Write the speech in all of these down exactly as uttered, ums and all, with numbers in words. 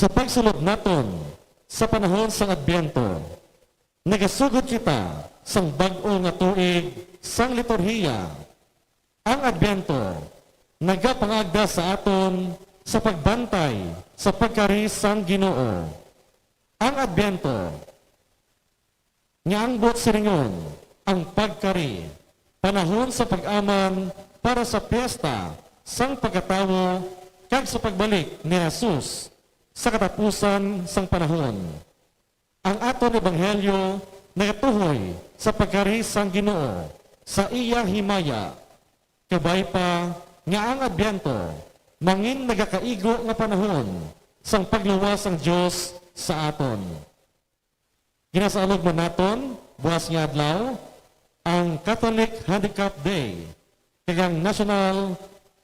Sa pagsulod naton sa panahon sang Adbyento, nagasugod kita sang bag-o nga tuig sang liturhiya. Ang Adbyento nagapangagda sa aton sa pagbantay sa pagkari sang Ginoo. Ang Adbyento nga ang buot silingon, ang pagkari, panahon sa pag-aman para sa piyesta sang pagkatawo kag sa pagbalik ni Jesus sa katapusan sang panahon. Ang aton ebanghelyo nagatuhoy sa pagkari sang Ginoo, sa iya himaya. Kabay pa nga ang Adbyento mangin nagakaigo nga panahon sang pagluwas sang Dios sa aton. Ginasalog man naton buas nga adlaw ang Catholic Handicap Day kag ang National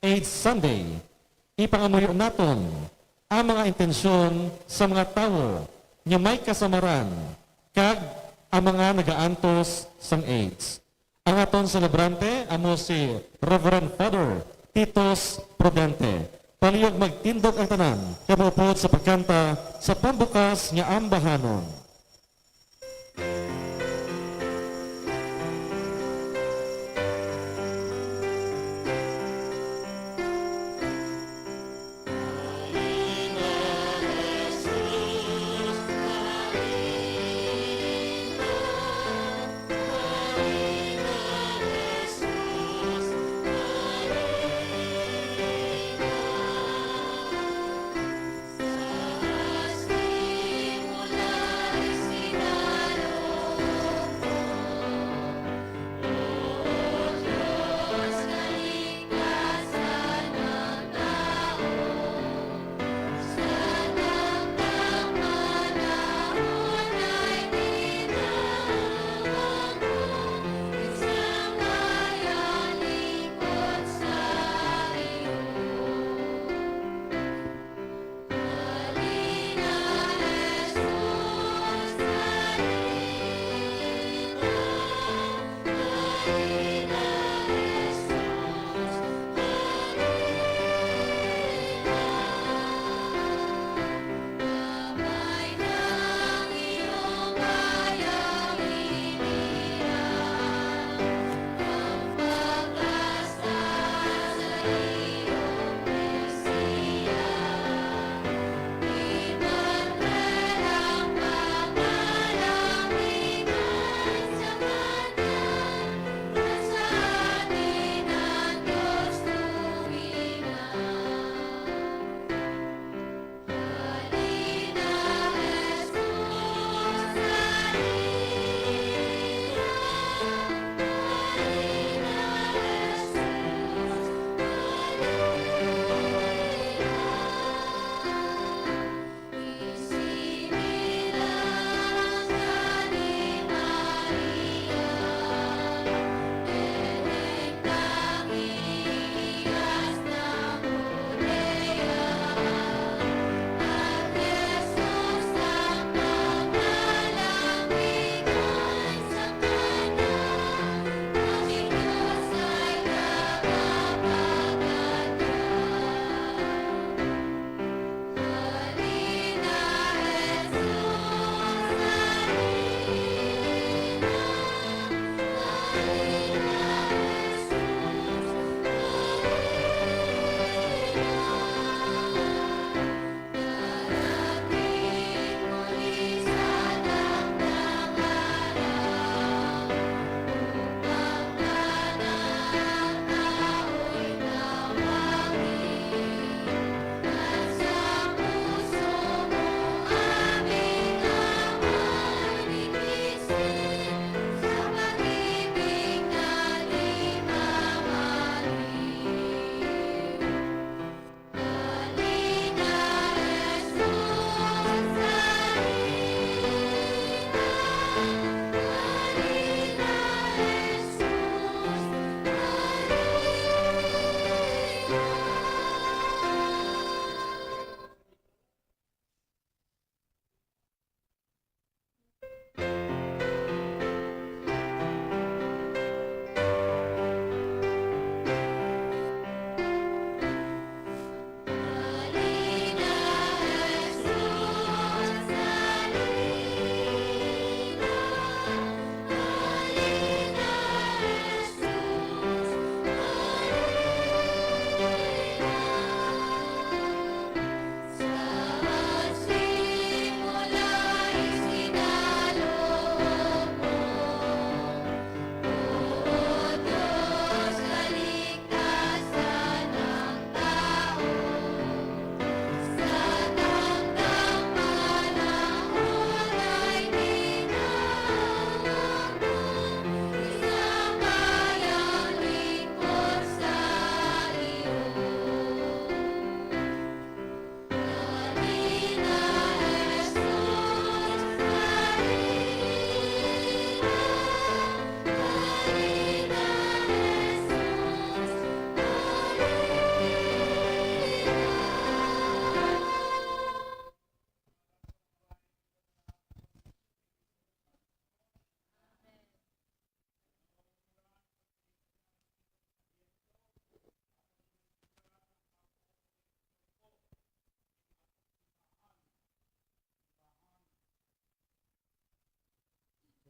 AIDS Sunday. Ipangamuyo naton ang mga intensyon sa mga tawo nga may kasamaran kag ang mga nagaantos sang AIDS. Ang aton selebrante amo si Reverend Father Titus Prudente. Palihog magtindog ang tanan kag maupod sa pagkanta sa pambukas nga ambahanon.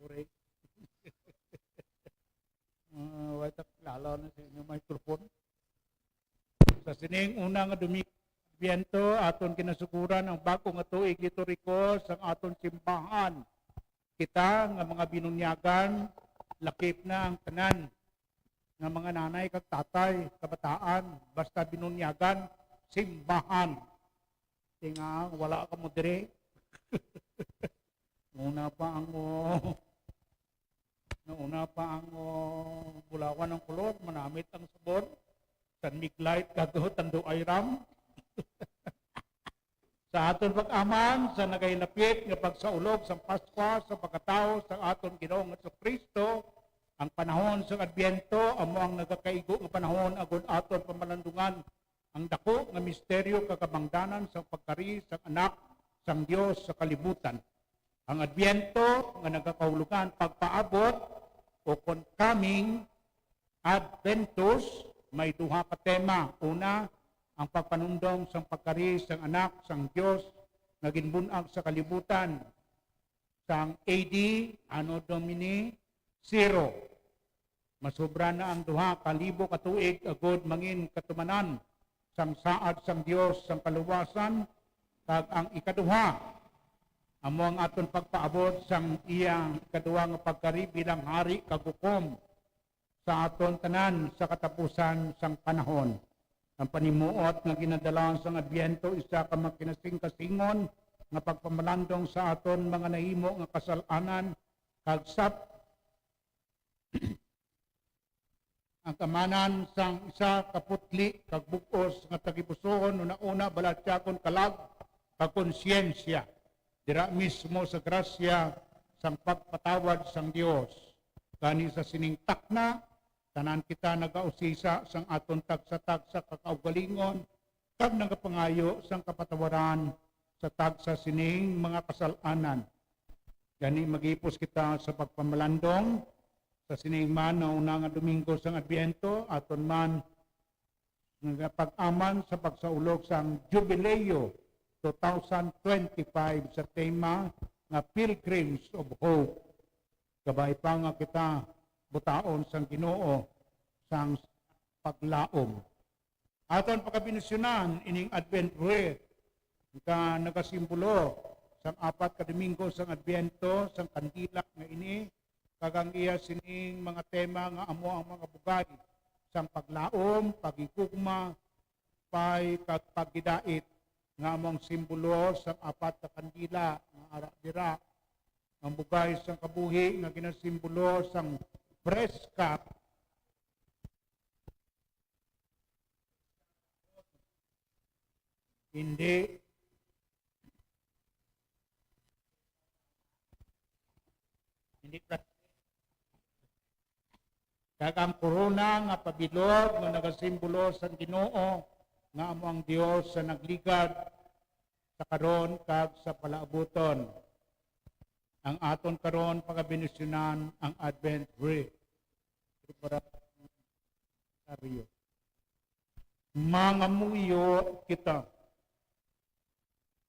pray. Ah, wala ta kilala na sa inyong microphone. Sa sining una nga Domingo Adviento, aton kinasuguran ang bag-o nga tuig liturhiko sang aton simbahan. Kita nga mga binunyagan, lakip na ang tanan nga mga nanay kag tatay, kabataan, basta binunyagan, simbahan. Tinga, wala ka mo diri. Una pa ang, oh, nauna pa ang, oh, bulawan ng kulor, manamit ang sabon. San Mig Light, kago, tanduay ram. Sa aton pag-aman sa nagahilapit nga pagsaulog sang Paskwa sa pagkatawo sang aton Ginoong Jesu-Cristo, ang panahon sang Adbyento amo ang nagakaigo nga panahon agod aton pamalandungan ang daku nga misteryo kag kabangdanan sang pagkari sang Anak sang Dios sa kalibutan. Ang Adbyento nga nagakahulugan pagpaabot o kon coming Adventus may duha ka tema. Una, ang pagpanumdom sang pagkari sang Anak sang Dios nga ginbun-ag sa kalibutan sang A D, Anno Domini, zero. Masubra na ang duha ka libo ka tuig agod mangin katumanan sang saad sang Dios sang kaluwasan, kag ang ikaduha amo ang aton pagpaabot sang iya ikaduha nga pagkari bilang Hari kag Hukom sa aton tanan sa katapusan sang panahon. Ang panimuot nga ginadala sang Adbyento isa ka makinasingkasingon nga pagpamalandong sa aton mga nahimo nga kasal-anan kag sa ang kamanan sang isa ka putli kag bug-os nga tagipusoon, una-una, balatyagon, kalag, kag konsyensya, dira mismo sa grasya sang pagpatawad sang Dios. Gani sa sining takna, tanan kita nagausisa sang aton tagsa-tagsa ka kaugalingon, kag nagapangayo sang kapatawaran sa tagsa sining mga kasal-anan. Gani, maghipos kita sa pagpamalandong sa sining man nauna nga Domingo sang Adbyento, aton man nga pag-aman sa pagsaulog sang Jubileo two thousand twenty-five sa tema nga Pilgrims of Hope. Kabay pa nga kita butaon sang Ginoo sang paglaom. Aton pagabendisyonan ining Advent wreath nga nagasimbolo sang apat ka Domingo sang Adbyento, sang kandila nga ini, kag ang iya sining mga tema nga amo ang mga bugay sang paglaom, paghigugma, pay, kag paghidait, nga amo ang simbolo sang apat ka kandila nga ara dira, ang bugay sang kabuhi nga ginasimbolo sang breast cup. Hindi. Hindi plastic. Kag ang korona nga pabilog nga nagasimbolo sang Ginoo, nga amo ang Dios sa nagligad sa karon kag sa palaabuton. Ang aton karon pagabendisyonan ang Advent wreath. Preparatorio. Mangamuyo kita.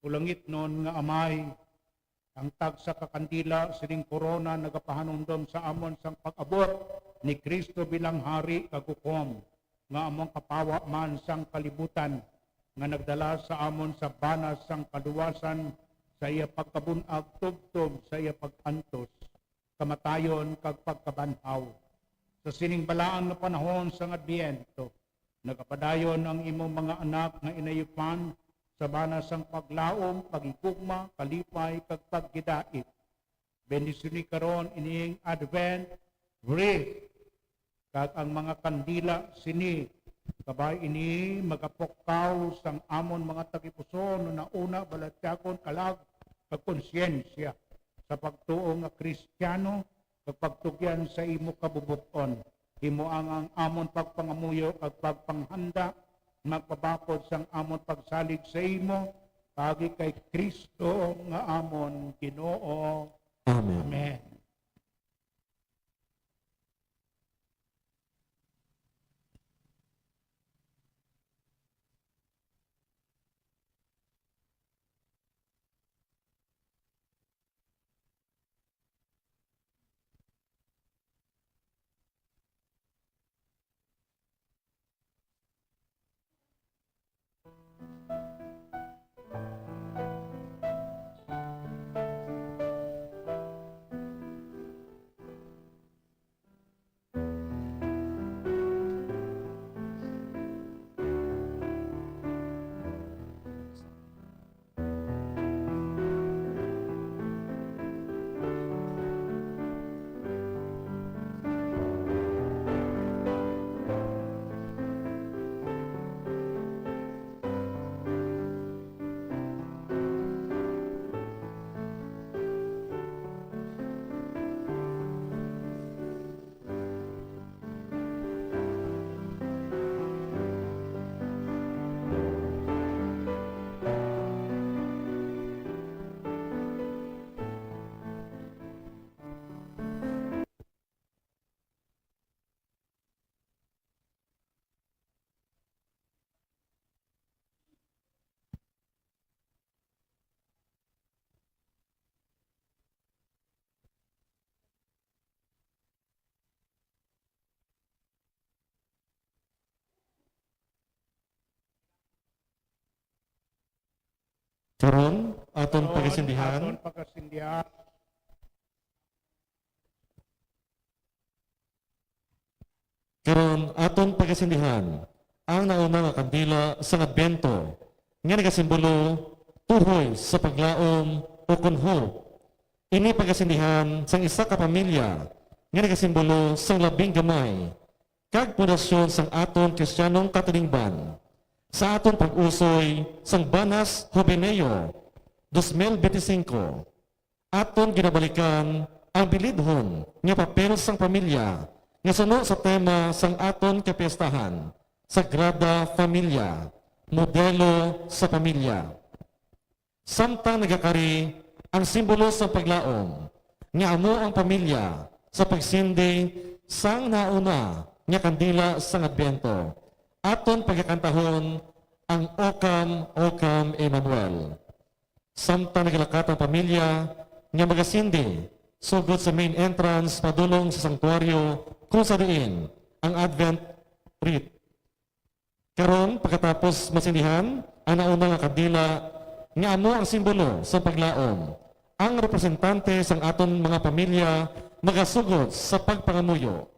Ulangitnon nga Amay, ang tagsa ka kandila sining korona nagapahanumdom sa amon sang pag-abot ni Cristo bilang Hari kag Hukom, nga amo ang kapawa man sang kalibutan, nga nagdala sa amon sa banas sang kaluwasan sa iya pagkabun-ag tubtob sa iya pag-antos, kamatayon, kag pagkabanhaw. Sa sining balaan nga panahon sang Adbyento, nagapadayon ang imo mga anak nga inayupan sa bana sang paglaom, paghigugma, kalipay, kag paghidait. Bendisyoni karon ining Advent wreath kag ang mga kandila sini. Kabay ini magapukaw sang amon mga tagipusoon, una-una, balatyagon, kalag, kag konsyensya sa pagtuo nga Kristiyano, kag pagtugyan sa imo kabubot-on. Himoa nga ang amon pagpangamuyo kag pagpanghanda magpabakod sang amon pagsalig sa imo, paagi kay Cristo nga amon Ginoo. Amen. Amen. Karon, aton Karon, pagasindihan. Aton pagasindihan. Karon, aton pagasindihan ang nauna nga kandila sang Adbento, nga nagasimbolo tuhoy sa paglaom, o kon hope. Ini pagasindihan sang isa ka pamilya nga nagasimbolo sang labing gamay kag pundasyon sang aton Kristiyanong katilingban sa aton pag-usoy sang Banas Juveneo dos mil benti singko. Aton ginabalikan ang bilidhon nga papel sang pamilya nga suno sa tema sang aton kapiestahan, Sagrada Familia, modelo sa pamilya. Samtang nagakari ang simbolo sang paglaom, nga amo ang pamilya sa pagsindi sang nauna nga kandila sang Adbento, aton pagakantahon ang Occam, Occam, Emmanuel. Samtang nagalakat ang pamilya nga magasindi sugod sa main entrance padulong sa santuaryo, kung sa diin ang Advent wreath. Karon, pagkatapos masindihan ang nauna nga kandila nga amo ang simbolo sa paglaom, ang representante sang aton mga pamilya magasugod sa pagpangamuyo.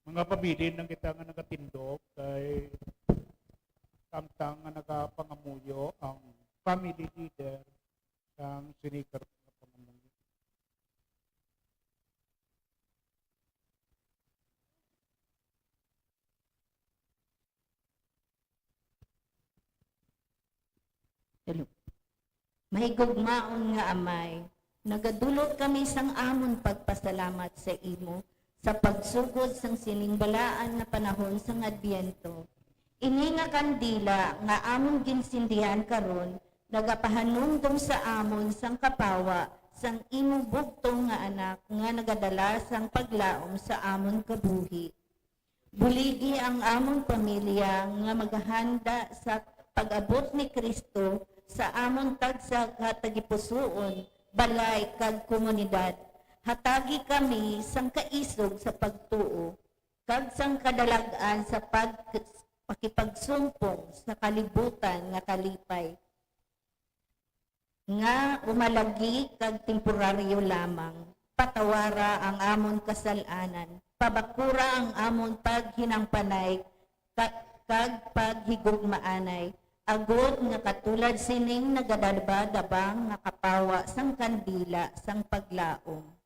Mga pabilin lang kita nga nagatindog kay samtang nga nagapangamuyo ang family leader sang sini karon nga pangamuyo. Hello. Mahigugmaon nga Amay, nagadulot kami sang amon pagpasalamat sa imo sa pagsugod sang sining balaan nga panahon sang Adbyento. Ini nga kandila nga amon ginsindihan karon nagapahanumdom sa amon sang kapawa sang imo bugtong nga Anak nga nagadala sang paglaom sa amon kabuhi. Buligi ang amon pamilya nga maghanda sa pag-abot ni Cristo sa amon tagsa ka tagipusoon, balay, kag komunidad. Hatagi kami sang kaisog sa pagtuo kag sang kadalag-an sa pag-, pakipagsumpong sa kalibutan nga kalipay, nga umalagi kag temporaryo lamang. Patawara ang amon kasal-anan, pabakura ang amon paghinangpanay ka-, kag paghigugmaanay, agod nga katulad sining nagadabadabang nga kapawa sang kandila sang paglaom,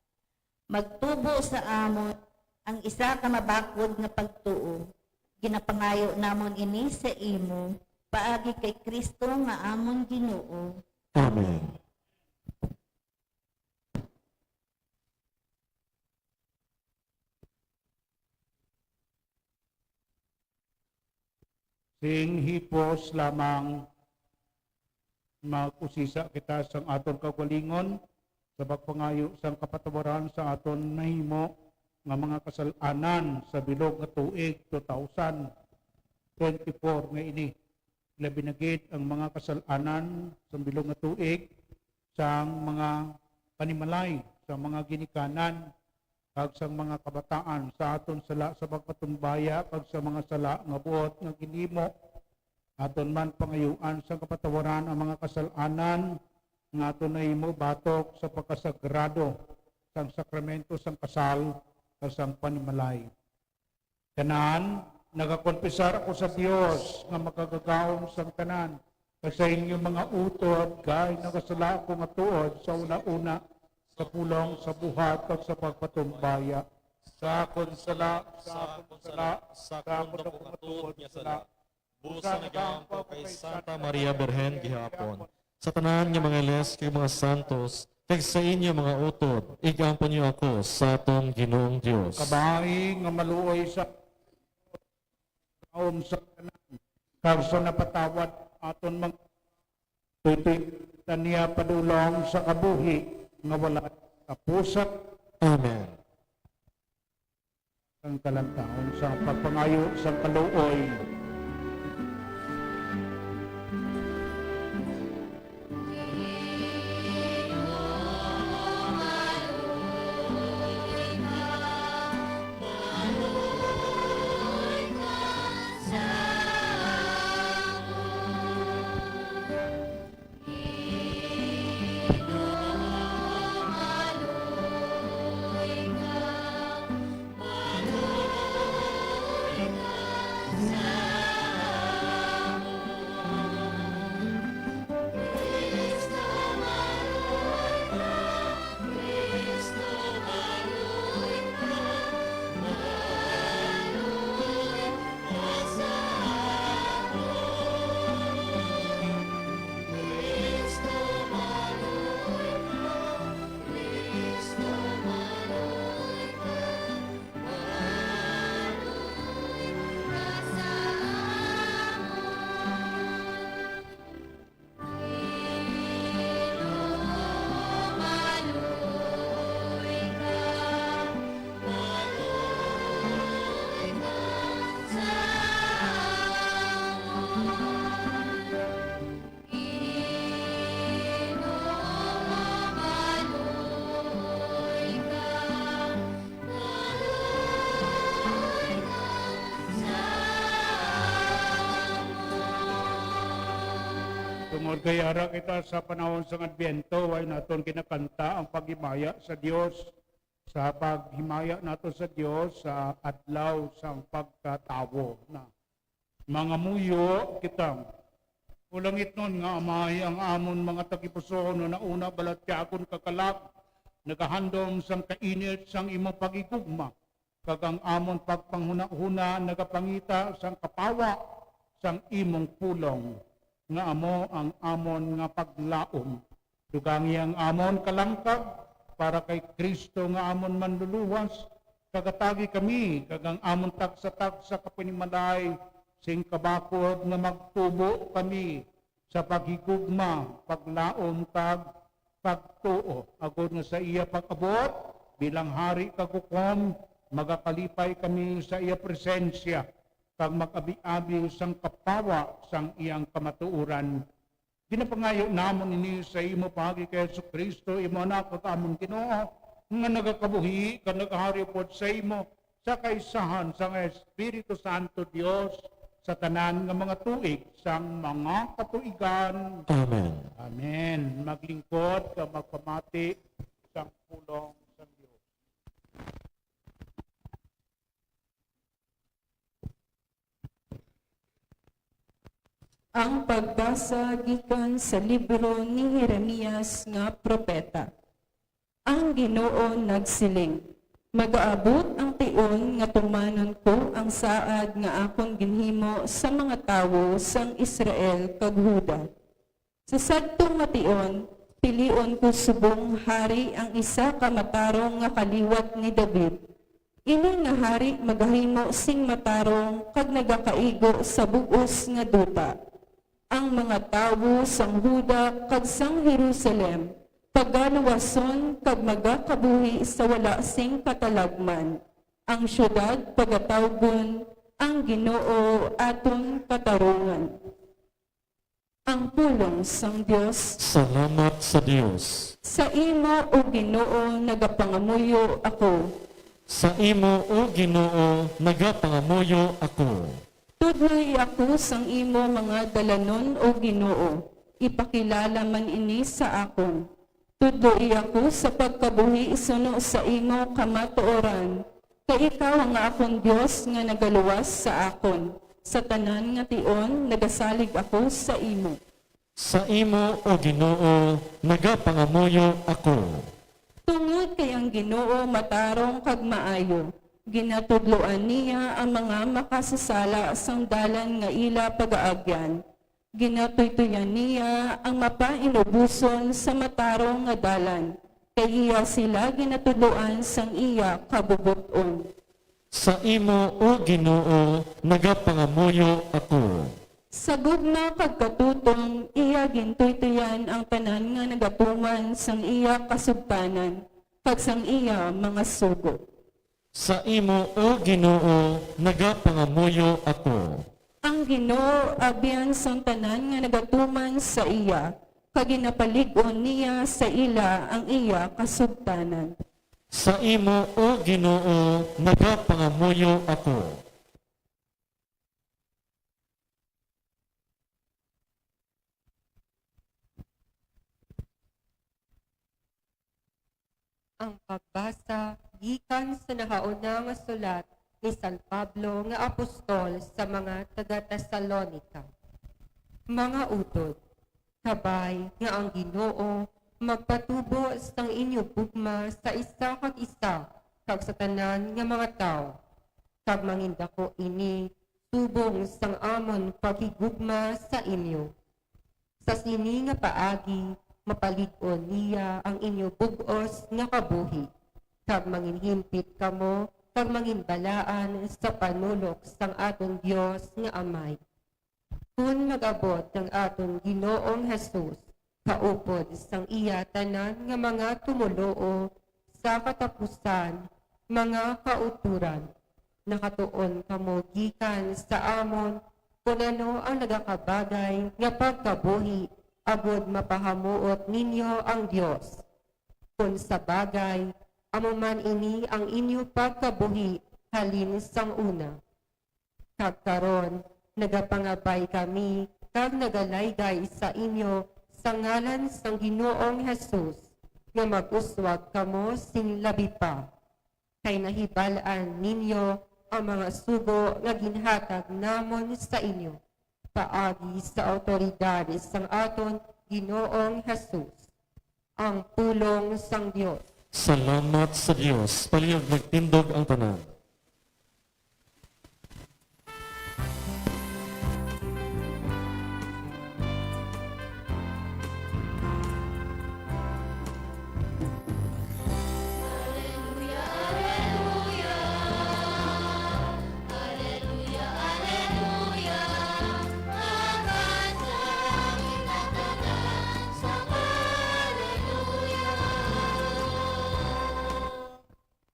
magtubo sa amon ang isa ka mabakod nga pagtuo. Ginapangayo namon ini sa imo, paagi kay Cristo nga amon Ginoo. Amen. Sing hipos lamang, mag-usisa kita sang aton kaugalingon sa pagpangayo sang kapatawaran sa aton nahimo nga mga kasal-anan sa bilog nga tuig two thousand twenty-four nga ini, labi na gid ang mga kasal-anan sa bilog nga tuig sang mga panimalay, sa mga ginikanan, kag sang mga kabataan, sa aton sala sa pagpatumbaya, kag sa mga sala nga buot nga ginhimo. Aton man pangayuan sang kapatawaran ang mga kasal-anan nga aton nahimo batok sa pagkasagrado sang sakramento sang kasal kag sang panimalay. Tanan, nagakonfesar ako sa Dios nga makagagahom sang tanan, kag sa inyo mga utod, kay nagasala ako nga tuod sa una-una, sa pulong, sa buhat, kag sa pagpatumbaya. Sa akon sala, sa akon sala, sa akon daku nga tuod nga sala. Busa nagaampo kay Santa Maria Birhen gihapon, sa tanan nga mga iles kag mga santos, kag sa inyo mga utod, igampo niyo ako sa aton Ginoong Dios. Kabay nga maluoy sa kaom sa tanan, kag sa napatawad aton mga tutoy ta niya padulong sa kabuhi nga wala kapusan. Amen. Ang kalantaon sa pagpangayo sang kaluoy. Tungod kay ara kita sa panahon sang Adbyento, way naton ginakanta ang paghimaya sa Dios, sa paghimaya nato sa Dios sa adlaw sang pagkatawo na. Mangamuyo kita. O langitnon nga Amay, ang amon mga tagipusoon nga nauna balatyagon kag kalag, nagahandom sang kainit sang imong paghigugma, kag ang amon pagpanghunahuna nagapangita sang kapawa sang imong pulong, nga amo ang amon nga paglaom. Dugangi ang amon kalangkab para kay Cristo nga amon Manluluwas, kag atagi kami kag ang amon tagsa-tagsa ka panimalay sing kabakod nga magtubo kami sa paghigugma, paglaom, kag pagtuo, agod nga sa iya pag-abot bilang Hari kag Hukom, magakalipay kami sa iya presensya, kag mag-abi-abi sang kapawa sang iyang kamatuoran. Ginapangayo namon ini sa imo paagi kay Jesu-Cristo, imo Anak, kag amon Ginoo, nga nagakabuhi kag nagahari upod sa imo sa kaisahan sang Espiritu Santo, Dios, sa tanan nga mga tuig sang mga katuigan. Amen. Amen. Maglingkod kag magpamati sang pulong sang Dios. Ang pagbasa gikan sa libro ni Jeremias nga propeta. Ang Ginoo nagsiling, "Magaabot ang tion nga tumanon ko ang saad nga akon ginhimo sa mga tawo sang Israel kag Juda. Sa sadto nga tion, pilion ko subong hari ang isa ka matarong nga kaliwat ni David. Ini nga hari magahimo sing matarong kag nagakaigo sa bug-os nga duta. Ang mga tawo sang Juda kag sang Jerusalem pagaluwason kag magakabuhi sa wala sing katalagman. Ang siyudad pagatawgon, 'Ang Ginoo Aton Katarungan.'" Ang pulong sang Dios. Salamat sa Dios. Sa imo, O Ginoo, nagapangamuyo ako. Sa imo, O Ginoo, nagapangamuyo ako. Tudloi ako sang imo mga dalanon, O Ginoo, ipakilala man ini sa akon. Tudloi ako sa pagkabuhi suno sa imo kamatuoran, kay ikaw ang akon Dios nga nagaluwas sa akon. Sa tanan nga tion nagasalig ako sa imo. Sa imo, O Ginoo, nagapangamuyo ako. Tungod kay ang Ginoo matarong kag maayo, ginatudloan niya ang mga makasasala sang dalan nga ila pagaagyan. Ginatuytoyan niya ang mapainuboson sa matarong nga dalan, kay iya sila ginatudloan sang iya kabubot-on. Sa imo, O Ginoo, nagapangamuyo ako. Sa gugma kag katutom iya gintuytoyan ang tanan nga nagatuman sang iya kasugtanan kag sang iya mga sugo. Sa imo, O Ginoo, nagapangamuyo ako. Ang Ginoo abyan sang tanan nga nagatuman sa iya, kag ginapalig-on niya sa ila ang iya kasugtanan. Sa imo, O Ginoo, nagapangamuyo ako. Ang pagbasa gikan sa nahauna nga sulat ni San Pablo nga apostol sa mga taga-Tesalonica. Mga utod, kabay nga ang Ginoo magpatubo sang inyo gugma sa isa kag isa kag sa tanan nga mga tawo, kag mangindako ini subong sang amon paghigugma sa inyo. Sa sini nga paagi, mapalig-on niya ang inyo bug-os nga kabuhi, kag manginhimpit kamo kag manginbalaan sa panulok sang aton Dios nga Amay. Kon mag-abot ang aton Ginoong Jesus kaupod sang iya tanan nga mga tumoluo sa katapusan, mga kautoran, nakatuon kamo gikan sa amon kon ano ang nagakabagay nga pagkabuhi, agud mapahamuot ninyo ang Dios. Kon sa bagay, amo man ini ang inyo pagkabuhi halin sang una. Kag karon, nagapangabay kami kag nagalaygay sa inyo sa ngalan sang Ginoong Jesus, nga mag-uswag kamo sing labi pa. Kay nahibal-an ninyo ang mga sugo nga ginhatag namon sa inyo, paagi sa awtoridad sang aton Ginoong Jesus. Ang pulong sang Dios. Salamat sa Dios. Palihog magtindog ang tanan.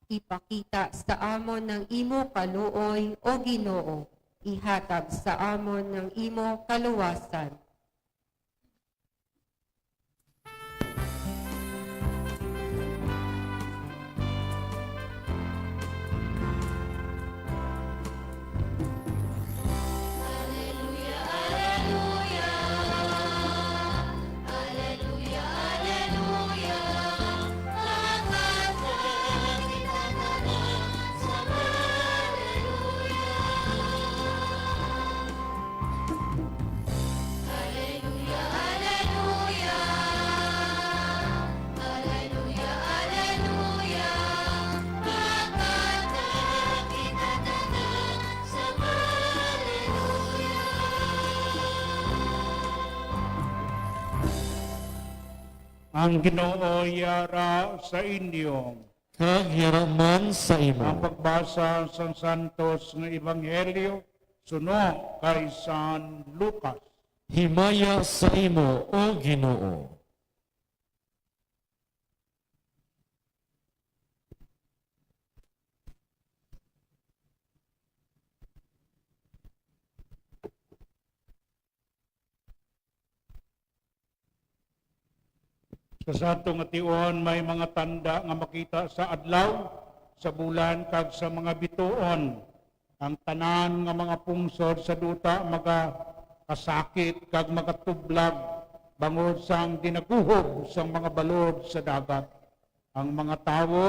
Ipakita sa amon ang imo kaluoy, O Ginoo, ihatag sa amon ang imo kaluwasan. Aleluya, aleluya. Aleluya, aleluya. Magkanta kita tanan sa aleluya. Ang Ginoo yara sa inyo. Kag yara man sa imo. Ang pagbasa sang Santos nga Ebanghelyo suno kay San Lucas. Himaya sa imo, O Ginoo. Sa sadto nga tion, may mga tanda nga makita sa adlaw, sa bulan, kag sa mga bituon. Ang tanan nga mga pungsod sa duta magakasakit kag magatublag bangod sang ginaguhob sang mga balod sa dagat. Ang mga tawo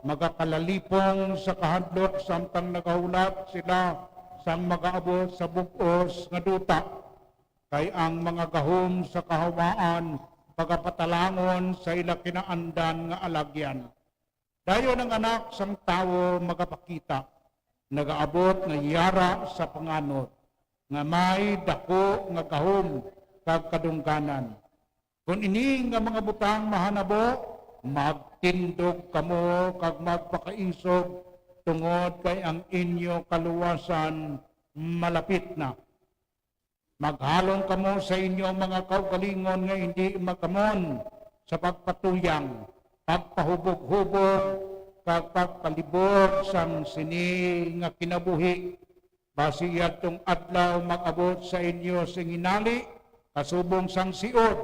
magakalalipong sa kahadlok samtang nagahulat sila sang magaabot sa bug-os nga duta, kay ang mga gahom sa kahawaan magapatalangon sa ila kinaandan nga alagyan. Dayon ang Anak sang Tawo magapakita, nagaabot nga yara sa panganod, nga may daku nga gahom kag kadungganan. Kon ini nga mga butang mahanabo, magtindog kamo kag magpakaisog, tungod kay ang inyo kaluwasan malapit na. Maghalong kamo sa inyo mga kaugalingon nga hindi magamon sa pagpatuyang, pagpahubog-hubog, kag pagpalibog sang sini nga kinabuhi. Basi yadtong adlaw mag-abot sa inyo sing hinali, kasubong sang siod,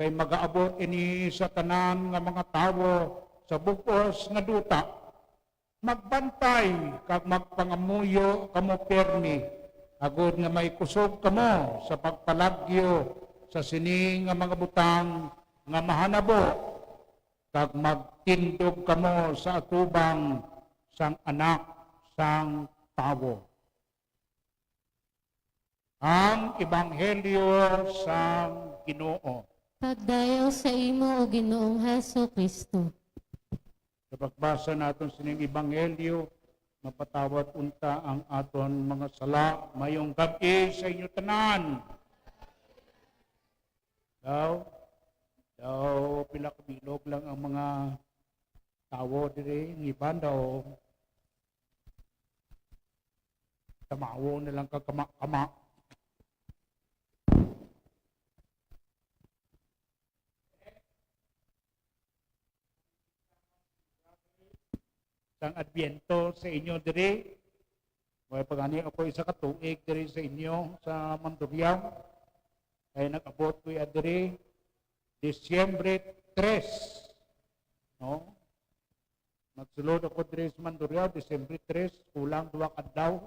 kay magaabot ini sa tanan nga mga tawo sa bug-os nga duta. Magbantay kag magpangamuyo kamo pirme, agod nga may kusog kamo sa pagpalagyo sa sini nga mga butang nga mahanabo, kag magtindog kamo sa atubang sang Anak sang Tawo. Ang Ebanghelyo sang Ginoo. Pagdayaw sa imo, O Ginoong Jesu-Cristo. Sa pagbasa naton sining Ebanghelyo, mapatawad unta ang aton mga sala. Mayong gab-i sa inyo tanan. Daw, daw, pila ka bilog lang ang mga tawo diri. Ang iban daw, tamawo na lang kag kama-kama. Sang Adbyento sa inyo diri. May pagani ako isa ka tuig diri sa inyo sa Mandurriao. Kay nag-abot ko ya diri Disyembre tres. No? Nagsulod ako diri sa Mandurriao, Disyembre tres, kulang duha ka adlaw,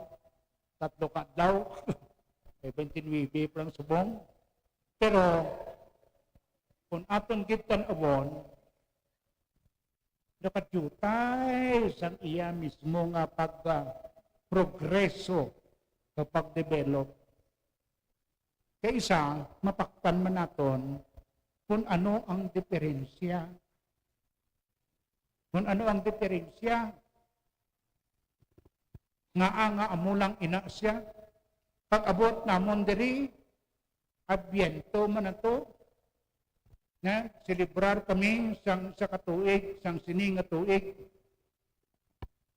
tatlo ka adlaw, kay twenty-nine pa lang subong. Pero, kung aton gid tan-awon, nakadiutay sang iya mismo nga pag, ah, progreso sa pag-develop. Kay isa, mapaktan man naton kung ano ang diferensya. Kung ano ang diferensya. Ngaa nga amo lang ina siya. Pag-abot namon diri, Adbyento man ato. Nga, selebrar kami sang isa ka tuig, sang sini nga tuig.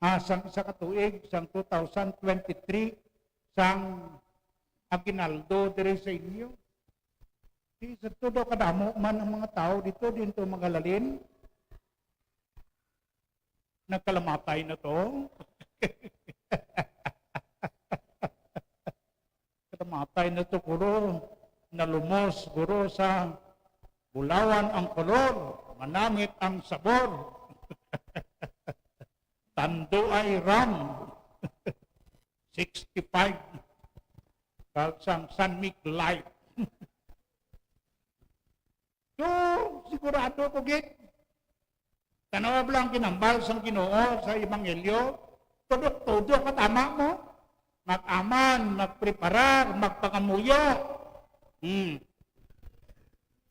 Ah, sang isa ka tuig, sang two thousand twenty-three, sang aguinaldo diri sa inyo. Di sa todo kadamo man ang mga tawo dito, dinto magahalin. Nagkalamatay na to. Kalamatay na to, guro. Nalumos, guro, sa bulawan ang kolor, manamit ang sabor. Tanduay rum. Sixty-five. Kag sang San Mig Light. So, sigurado ko gid. Tanawa lang ginambal sang Ginoo sa Ebanghelyo. Tudo-tudo ka tama mo. Mag-aman, magpreparar, magpangamuyo. Hmm.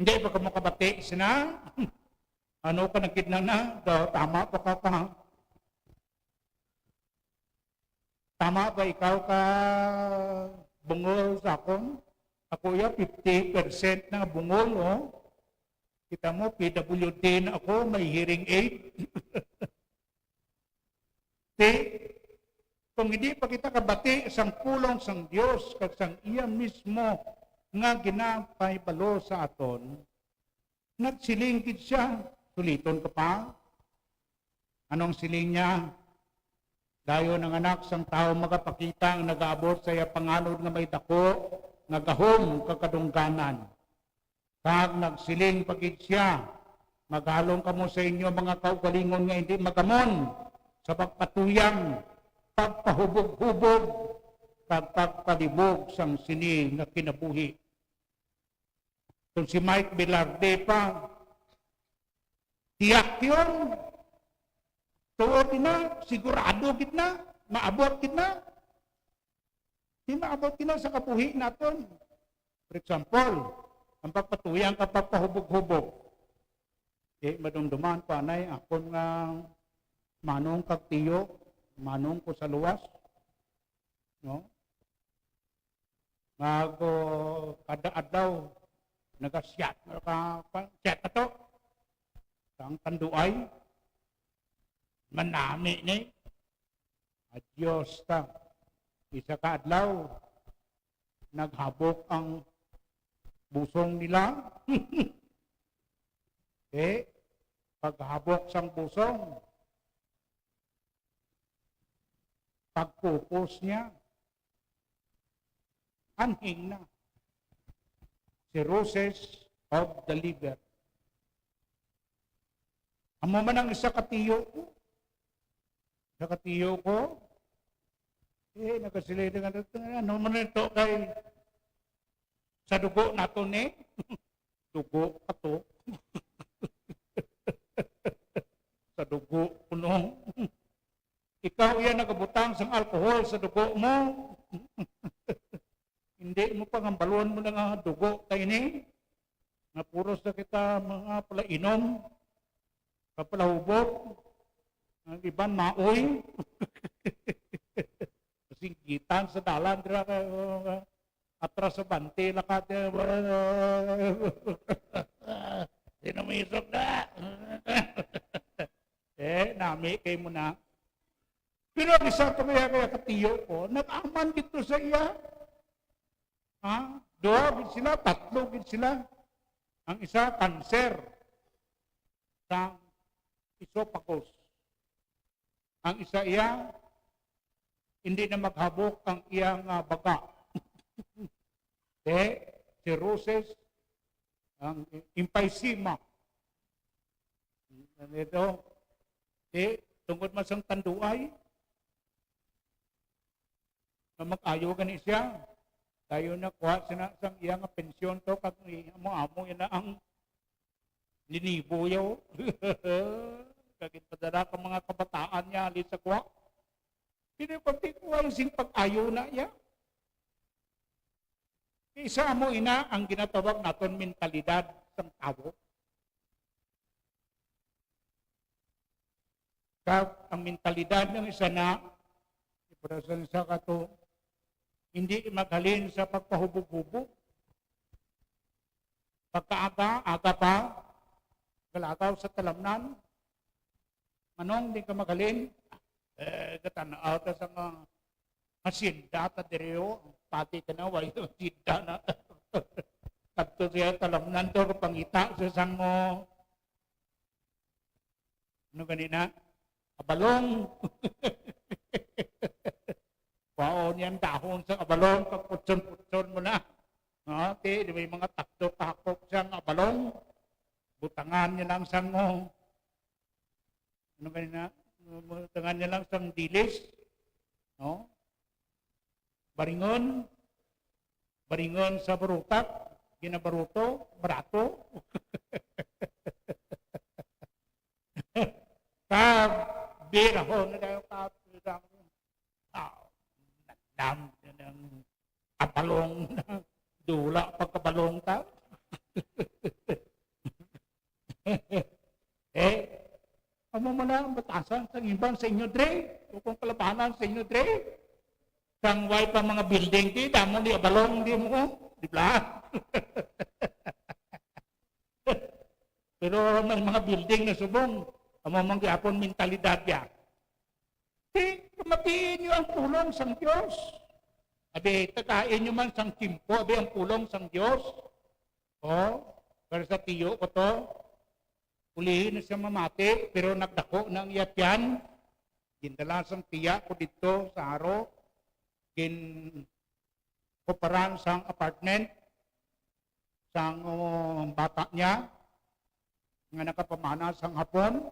Hindi pa ka makabati sina? Ano ka nagkidnang na? Daw, tama pa ka ka. Tama ba ikaw ka bungol sa akon? Ako ya, fifty percent na bungol, oh. Kita mo, P W D na ako, may hearing aid. Di, kung hindi pa kita kabati sang pulong sang Dios kag sang iya mismo nga ginapahibalo sa aton, nagsiling gid sia, suliton ko pa. Anong siling niya? Dayon ang Anak sang Tawo magapakita ang nagaabot sa iya panganod nga may daku nga gahom kag kadungganan. Kag nagsiling pa gid sia, "Maghalong kamo sa inyo mga kaugalingon nga hindi magamon sa pagpatuyang, pagpahubog-hubog kag pagpalibog sang sini nga kinabuhi. Kung si Mike Velarde pa, tiyak yun. Tuod na, sigurado gid na, maabot gid na. Di maabot gid na sa kabuhi naton. For example, ang pagpatuyang ka pagpahubog-hubog. Di madumduman pa anay akon nga manong kag tiyo, manong ko sa luwas. No? Mag, uh, kada adlaw, naga-shot, ka, ka, shot na to. Ang tanduay, manami ni. Adios ta. Isa ka adlaw, naghabok ang busong nila. Eh, paghabok sang busong, pagkukos niya, anhing na. Cirrhosis of the liver. Amo man ang isa ka tiyo ko. Isa ka tiyo ko, eh, nagasiling nga, "Ano man ito kay sa dugo nato ni?" Dugo pa to. Sa dugo kuno. Ikaw iya nagabutang sang alcohol sa dugo mo. Hindi mo pangambalon mo na nga dugo ta ini. Nga puros na kita mga palainom, kapalahubog, ang iban maoy. Singgitan sa dalan, dira ka, uh, atras sa bante, lakat, eh, sinamisok na. Eh, nami kay mo na. Pero ang isa to kaya, kaya katiyo ko, nag-aman dito sa iya. Ha? Duha gid sila, tatlo gid sila. Ang isa, cancer sa esophagus. Ang isa iya, hindi na maghabok ang iyang, ah, baga. Eh, cirrhosis, ang emphysema. Ano ito? Eh, tungkol man sang tanduay, nga mag-ayo gani siya. Tayo na kuha sina sang iya nga pensyon to, kag amo-amo yun na ang ninibuyo. Kag padala ka mga kabataan niya, alis sa kuha. Hindi pagtikuha yung sing pag-ayo na iya. Isa mo ina ang ginatawag naton mentalidad sang tawo. Kag ang mentalidad ng isa na, iparasal sa kato, hindi maghalin sa pagpahubog-hubog. Pagkaaga, aga pa, galagaw sa talamnan. Manong, di ka maghalin? Eh, gatanaw ta sa mga hacienda ta diri, oh. Pati ka na, way hacienda na. Kadto siya talamnan to, pangita sa sango. Ano gani na? Abalong. Kwaon niya ang dahon sa abalong, pagputson-putson mo na. No? Ti, di may mga takdo kahakok siya nga abalong. Butangan niya lang sang, oh, ano gani na? Butangan niya lang sang dilis. No? Baringon. Baringon sa barutak. Ginabaruto. Barato. Kag birahon na daw ka, ah, nagdam na ng abalong na. Dula pagkabalong ta. Eh, amo man na ang batasan sang iban sa inyo, dre. O kung kalabanan sa inyo, dre. Kang way pa mga building, di, damo di abalong, di mo, di ba? Pero may mga building na subong, amo man gyapon mentalidad ya. Di, pamatiin niyo ang pulong sang Dios. Abi, tagaan niyo man sang tiyempo, abi, ang pulong sang Dios. Oh, pero sa tiyo ko to, ulihi na siya mamati, pero nagdako na ang iya tiyan. Gindala sang tiya ko didto sa haro. Ginkuparan sang apartment sang, oh, bata niya nga nakapamana sang hapon.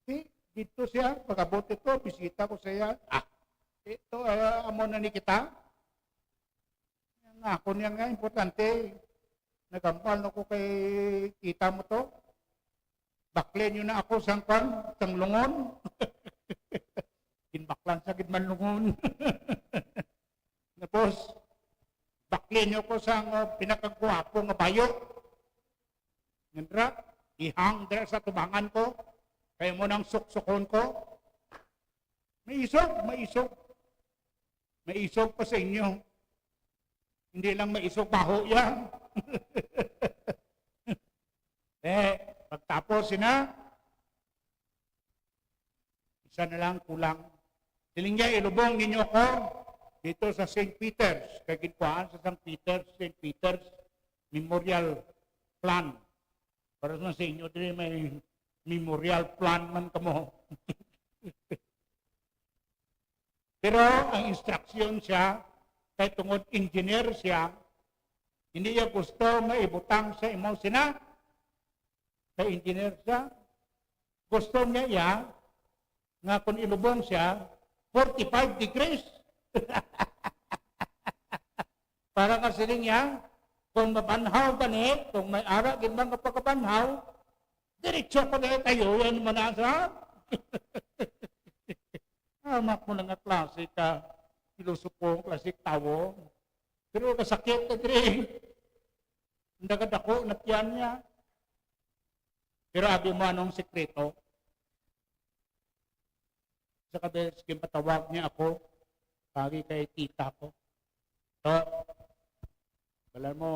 Di, Dito siya, pag-abot ito, bisita ko sa iya. Ah, ito, ah, amo na ni kita. Nga ako niya nga, importante. Nagambal na ko kay kita mo to. Bakli niyo na ako sang kwan, sang lungon. Ginbaklan sa gid man lungon. Tapos, bakli niyo ko sang, uh, pinakagwapo nga bayo. Nandra, ihang dira sa tubangan ko. Kaya mo nang suksukon ko. Maisog, maisog. Maisog pa sa inyo. Hindi lang maisog, baho yan. Eh, pagtapos, sina, isa na lang kulang. Siling niya, "Ilubong ninyo ko dito sa Saint Peter's." Kay ginkuhaan sa Saint Peter's, Saint Peter's Memorial Plan. Para sa, sa inyo, dili may memorial plan man kamo. Pero ang instruction siya, kay tungod engineer siya, hindi niya gusto maibutang sa imo sina. Kay engineer siya, gusto niya iya nga kung ilubong siya, forty-five degrees. Para nga siling niya, kung mabanhaw gani, kung may ara gid man nga pagkabanhaw, diretso pa gani tayo yan manasa. Amak mo na nga klase ka, pilosopo, klase ka tawo. Pero kasakit na diri. Ang dagadako na tiyan niya. Pero abi mo anong sekreto? Sa kabes, ginpatawag niya ako, pagi kay tita ko. So, wala mo,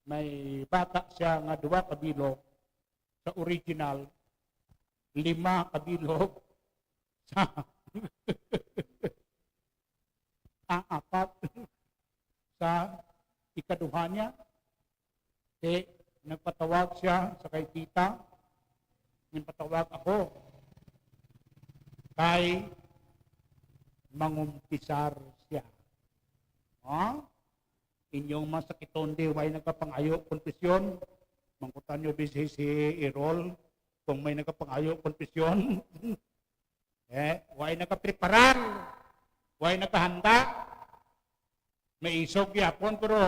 may bata siya nga duwa ka bilog sa original, lima ka bilog sa, ah, apat sa ikaduha niya. Di, nagpatawag siya sa kay tita, nagpatawag ako kay mangumpisar siya. Ha? Inyong masakiton di, way nagkapangayo konfesyon? Mangkutan nyo bisi si Errol kung may nagkapangayo konfesyon. Eh, way nakapreparar, way nakahanda. May isog gyapon, pero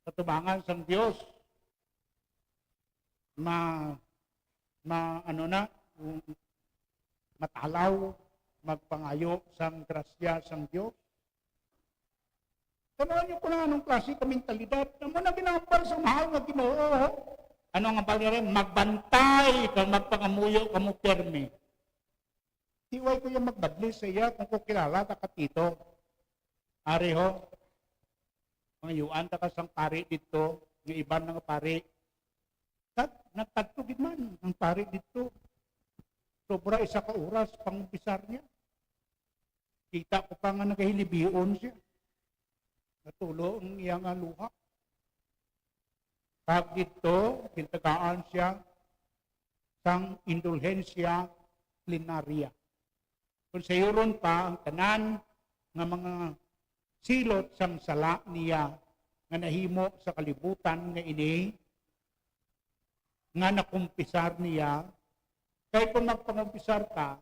sa tubangan sang Dios, ma-, ma-, ano na, um, matalaw, magpangayo sang grasya sang Dios. Tanaw niyo kung anong klase ka mentalidad. Amo na ginahambal sa mahal nga Ginoo. Ano ang hambal niya rin? Magbantay kag magpangamuyo kamo pirmi. Di way ko yung magbadlis sa iya kung ko kilala ta ka, Tito. Ari ho, pangayuan ta ka sang pari didto, nga iban na nga pari. Kag nagkadto gid man ang pari didto. Sobra isa ka oras pangumpisar niya. Kita ko pa nga nagahilibion siya. Natulo ang iya nga luha. Kag didto, gintagaan siya sang indulhensya plenaria. Kung sayuron pa ang tanan nga mga silot sang sala niya nga nahimo sa kalibutan nga ini, nga nakumpisar niya, kay kung magpangumpisar ka,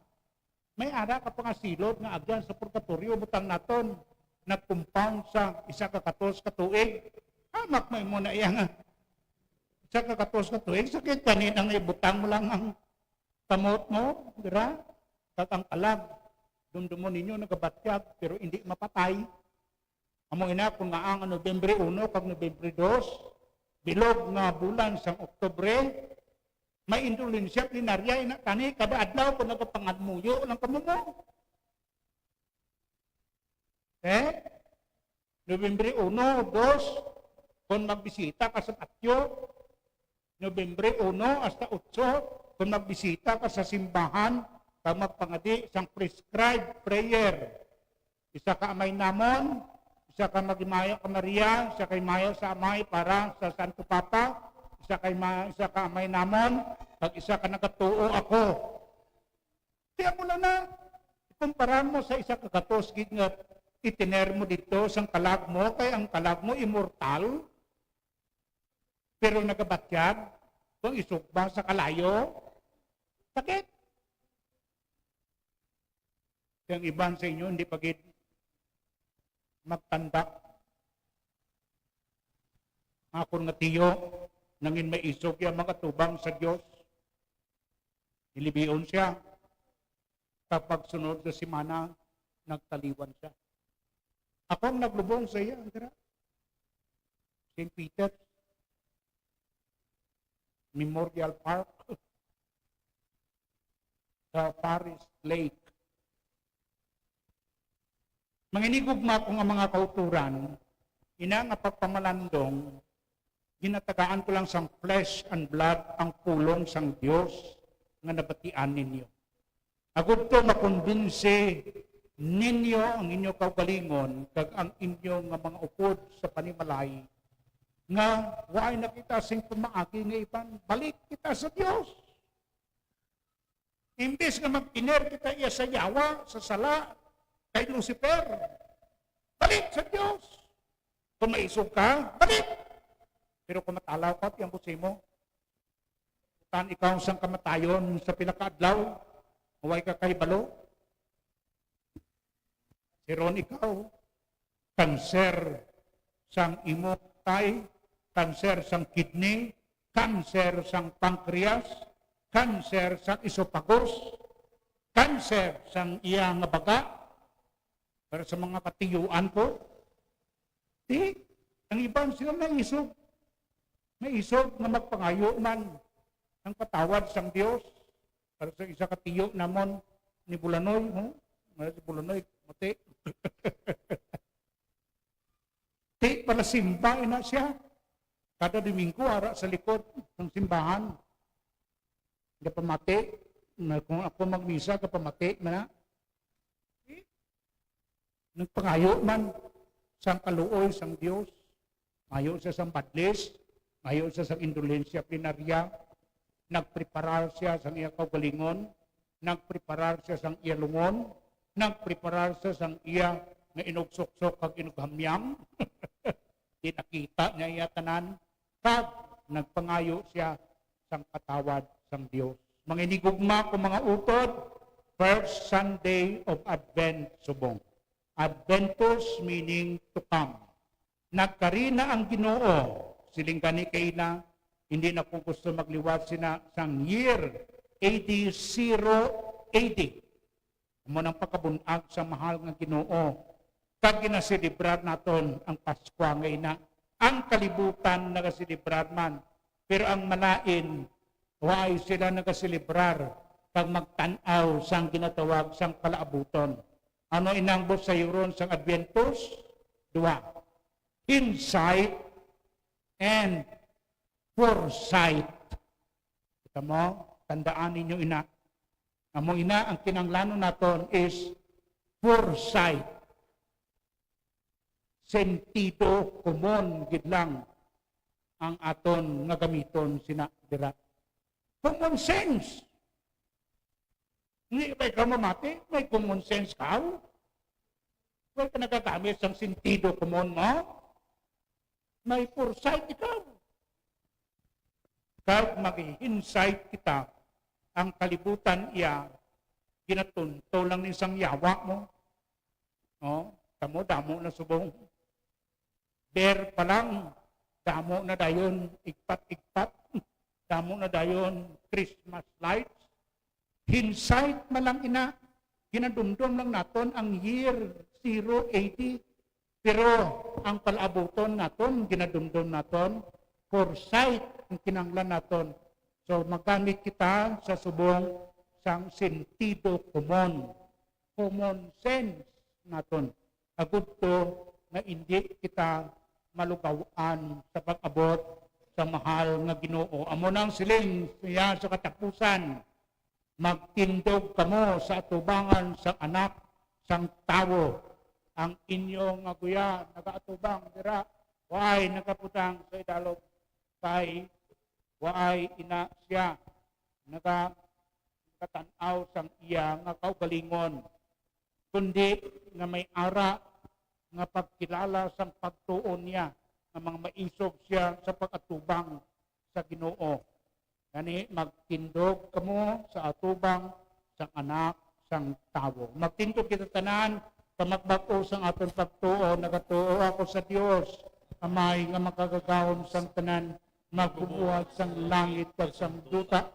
may ara ka pa nga silot nga agyan sa purgatorio, butang naton, nag-compound sa isa ka katos ka tuig. Hamak may mo na iya nga isa ka katos ka tuig, sakit gani nang ibutang mo lang ang kamot mo, dira, kag ang kalag, dumdumon ninyo, nagabatyag, pero hindi mapatay. Amo ina, kung nga ang Nobyembre uno kag Nobyembre dos, bilog nga bulan sang Oktubre, may indulhensya plenarya ina tani kada adlaw kung nagapangamuyo lang kamo mo. Eh? Nobyembre uno, dos, kung magbisita ka sa patio, Nobyembre uno hasta otso, kung magbisita ka sa simbahan, kag magpangadi sang prescribed prayer. Isa ka Amay Namon, isa ka Maghimayo ka Maria, isa ka Himayo sa Amay para sa Santo Papa, isa ka Hima-, isa ka Amay Namon, kag isa ka Nagatuo Ako. Kaya mo lang na, ikumpara mo sa isa ka gatos gid nga itiner mo dito sang kalag mo, kay ang kalag mo immortal, pero nagabatyag, kung isugba sa kalayo, sakit. Ang iban sa inyo, hindi pa gid magtanda. Akon nga tiyo, nangin maisog iya mga tubang sa Dios. Nilibion siya. Kag pagsunod nga semana, nagtaliwan siya. Ako ang naglubong sa iya, dira. Saint Peter Memorial Park, sa Paris Lake. Manginigugma ko nga mga kauturan, ina nga pagpamalandong, ginatagaan ko lang sang flesh and blood ang pulong sang Dios nga nabatian ninyo. Agud to makumbinsi ninyo ang inyo kaugalingon kag ang inyo nga mga upod sa panimalay nga waay na kita sing pamaagi nga iban, balik kita sa Dios. Imbis nga magtener kita iya sa yawa, sa sala, kay Lucifer, balik sa Dios. Kung maisog ka, balik. Pero kung matalaw ka, tiyang mo, tan ikaw sang kamatayon sa pila ka adlaw, way ka kahibalo. Siron ikaw, kanser sang imo tay, kanser sang kidney, kanser sang pancreas, kanser sang esophagus, kanser sang iya nga baga. Para sa mga katiyuan ko, di, ang iban sila naisog. Naisog nga magpangayo man ang patawad sang Dios. Para sa isa ka tiyo namon ni Bulanoy, ho? Nga si Bulanoy, mati. Ti, pala simba na siya. Kada Domingo, ara sa likod ng simbahan. Kapamati, na kung ako magmisa, kapamati man na. Nagpangayo man sang kaluoy sang Dios. Mayo siya sang badlis, mayo siya sang indulhensya plenarya. Nagpreparar siya sang iya kaugalingon, nagpreparar siya sang iya lungon, nagpreparar siya sang iya nga inugsuksok kag inughamyang. Di nakita niya iya tanan, kag nagpangayo siya sang patawad sang Dios. Mga inigugma ko, mga utod, first Sunday of Advent subong. Adventus meaning to come. Nagkari na ang Ginoo, siling gani kaina, hindi na ko gusto magliwat sina sang year A D, zero A D. Amo nang pagkabun-ag sa mahal nga Ginoo, kag ginaselebrar naton ang Paskwa nga ina. Ang kalibutan nagaselebrar man, pero ang malain, waay sila nagaselebrar kag magtan-aw sang ginatawag sang palaabuton. Ano inang buot sayuron sang Adventus? Duha, hindsight and foresight. Kita mo? Tandaan ninyo ina. Amo ina, ang kinahanglanon naton is foresight. Sentido komon gid lang ang aton nga gamiton sina dira. Common sense. Hindi ba ikaw mamati? May common sense ka? Way ka nagagamit sang sentido komon mo? May foresight ikaw. Kag mag-hindsight kita, ang kalibutan iya, ginatunto lang ni sang yawa mo. No? Kamo, damo na subong. Ber pa lang, damo na dayon, igpat-igpat. Damo na dayon, Christmas lights. Hindsight man lang ina, ginadumdom lang naton ang year zero A D. Pero ang palaabuton naton, ginadumdom naton, foresight ang kinahanglan naton. So, magamit kita sa subong sang sentido komon, common sense naton. Agud to nga indi kita malugawan sa pag-abot sa mahal nga Ginoo. Amo nang siling niya sa katapusan, "Magtindog kamo sa atubangan sang Anak sang Tawo." Ang inyo nga guya nagaatubang dira, waay nagabutang sa idalom, kay waay ina siya naga-, nagatan-aw sang iya nga kaugalingon, kundi nga may ara nga pagkilala sang pagtuo niya nga mga maisog siya sa pag-atubang sa Ginoo. Gani, magtindog kamo sa atubang sang Anak sang tawo. Magtindog kita tanan, sa magbag-o sang aton pagtuo. Nagatuo ako sa Dios, Amay nga makagagahom sang tanan, magbubuhat sang langit kag sang duta.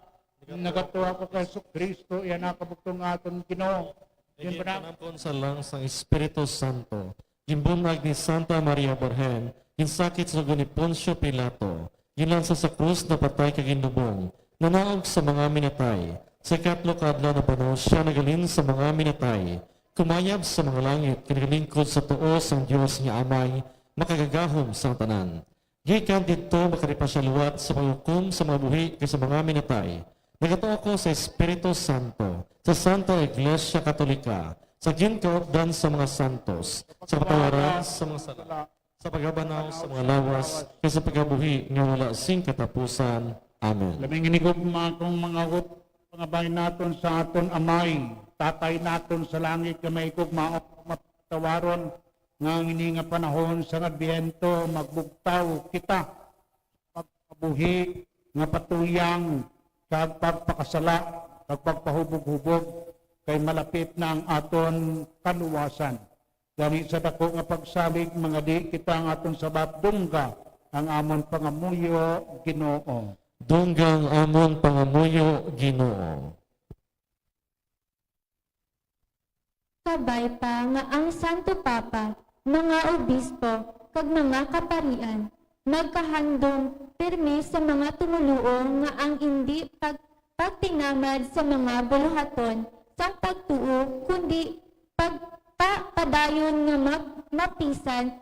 Nagatuo ako kay Jesu-Cristo, iya na kabugtong nga aton Ginoo. Naging panapon sa lang sang Espiritu Santo. Ginbunyag ni Santa Maria Birhen, ginsakit sa ni Poncio Pilato, ginlansa sa krus, napatay kag ginlubong, nanaog sa mga minatay. Sa ikatlo ka adlaw nabanhaw sia, naghalin sa mga minatay, kumayab sa mga langit, kag nagalingkod sa tuo sang Dios nga Amay, makagagahom sang tanan. Gikan didto, makari pa sia liwat sa paghukom sa mga buhi kag sa mga minatay. Nagatuo ako sa Espiritu Santo, sa Santa Iglesia Katolika, sa ginkaupdan sa mga santos, sa kapatawaran sa mga sala, sa pagabanaw sa mga lawas, kag sa pagkabuhi nga wala sing katapusan. Amen. Labing hinigugma kong mga hut-, pangabahin naton sa aton Amay, Tatay naton sa langit nga mahigugmaon, mapatawaron, nga ang ini nga panahon sang Adbyento magbugtaw kita pagkabuhi nga patuyang kag pagpakasala kag pagpahubog-hubog, kay malapit na ang aton kaluwasan. Gani sa dako nga pagsalig, mangadi kita ang aton sabat, dungga ang amon pangamuyo, Ginoo. Dungga ang amon pangamuyo, Ginoo. Kabay pa nga ang Santo Papa, mga obispo, kag mga kaparian magkahandom pirme sa mga tumoluo nga ang indi pag-, pagtinamad sa mga buluhaton sang pagtuo, kundi pagpapadayon nga mag-, mapisan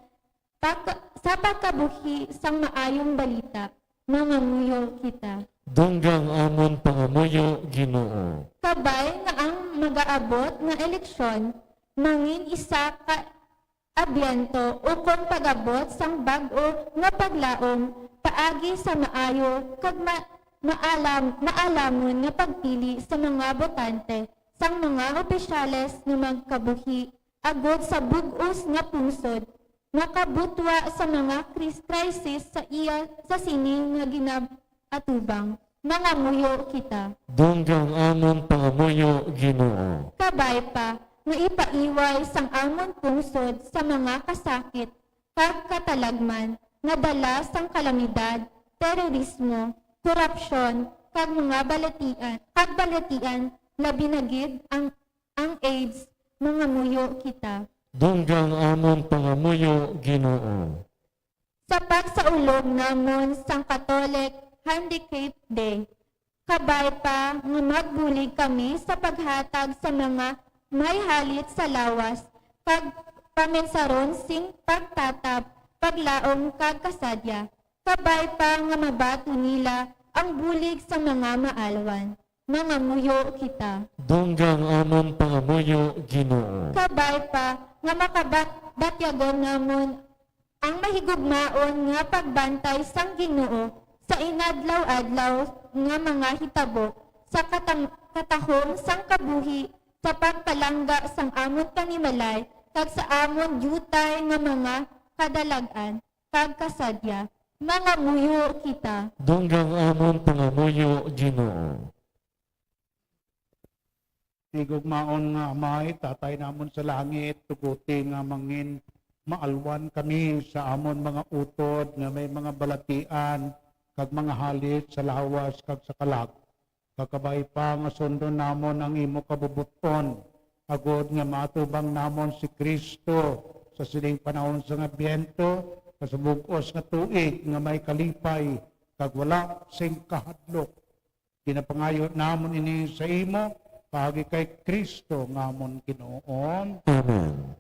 pagka-, sa pagkabuhi sang maayong balita, mangamuyo kita. Dungga ang amon pangamuyo, Ginoo. Kabay nga ang magaabot nga eleksyon mangin isa ka Adbyento ukon pag-abot sang bag-o nga paglaom paagi sa maayo kag ma-, maalam-, maalamon nga pagpili sa mga botante sang mga opisyales nga magkabuhi agod sa bug-os nga pungsod, makabutwa sa mga kris-, krisis sa iya, sa sini nga ginaatubang. Mangamuyo kita. Dungga ang amon pangamuyo, Ginoo. Kabay pa nga ipaiway sang amon pungsod sa mga kasakit kag katalagman nga dala sang kalamidad, terorismo, korupsyon, kag mga balatian, kag balatian, labi na gid ang ang AIDS, mangamuyo kita. Dungga ang amon pangamuyo, Ginoo. Sa pagsaulog namon sang Catholic Handicap Day, kabay pa nga magbulig kami sa paghatag sa mga may halit sa lawas kag paminsaron sing pagtatap, paglaom kag kasadya, kabay pa nga mabaton nila ang bulig sa mga maalwan. Mangamuyo kita. Dungga ang amon pangamuyo, Ginoo. Kabay pa nga makabat-, batyagon namon ang mahigugmaon nga pagbantay sang Ginoo sa inadlaw-adlaw nga mga hitabo, sa katam-, katahom sang kabuhi, sa pagpalangga sang amon panimalay, kag sa amon diutay nga mga kadalag-an kag kasadya. Mangamuyo kita. Dungga ang amon pangamuyo, Ginoo. Tigugmaon nga Amay, Tatay namon sa langit, tuguti nga mangin maalwan kami sa amon mga utod nga may mga balatian kag mga halit sa lawas kag sa kalag. Kakabay pa nga sundon namon ang imo kabubut-on, agod nga maatubang namon si Cristo sa sining panahon sang Adbyento, sa bug-os nga tuig nga may kalipay kag wala sing kahadlok. Ginapangayo namon ini sa imo, paagi kay Cristo nga amon Ginoo. Amen.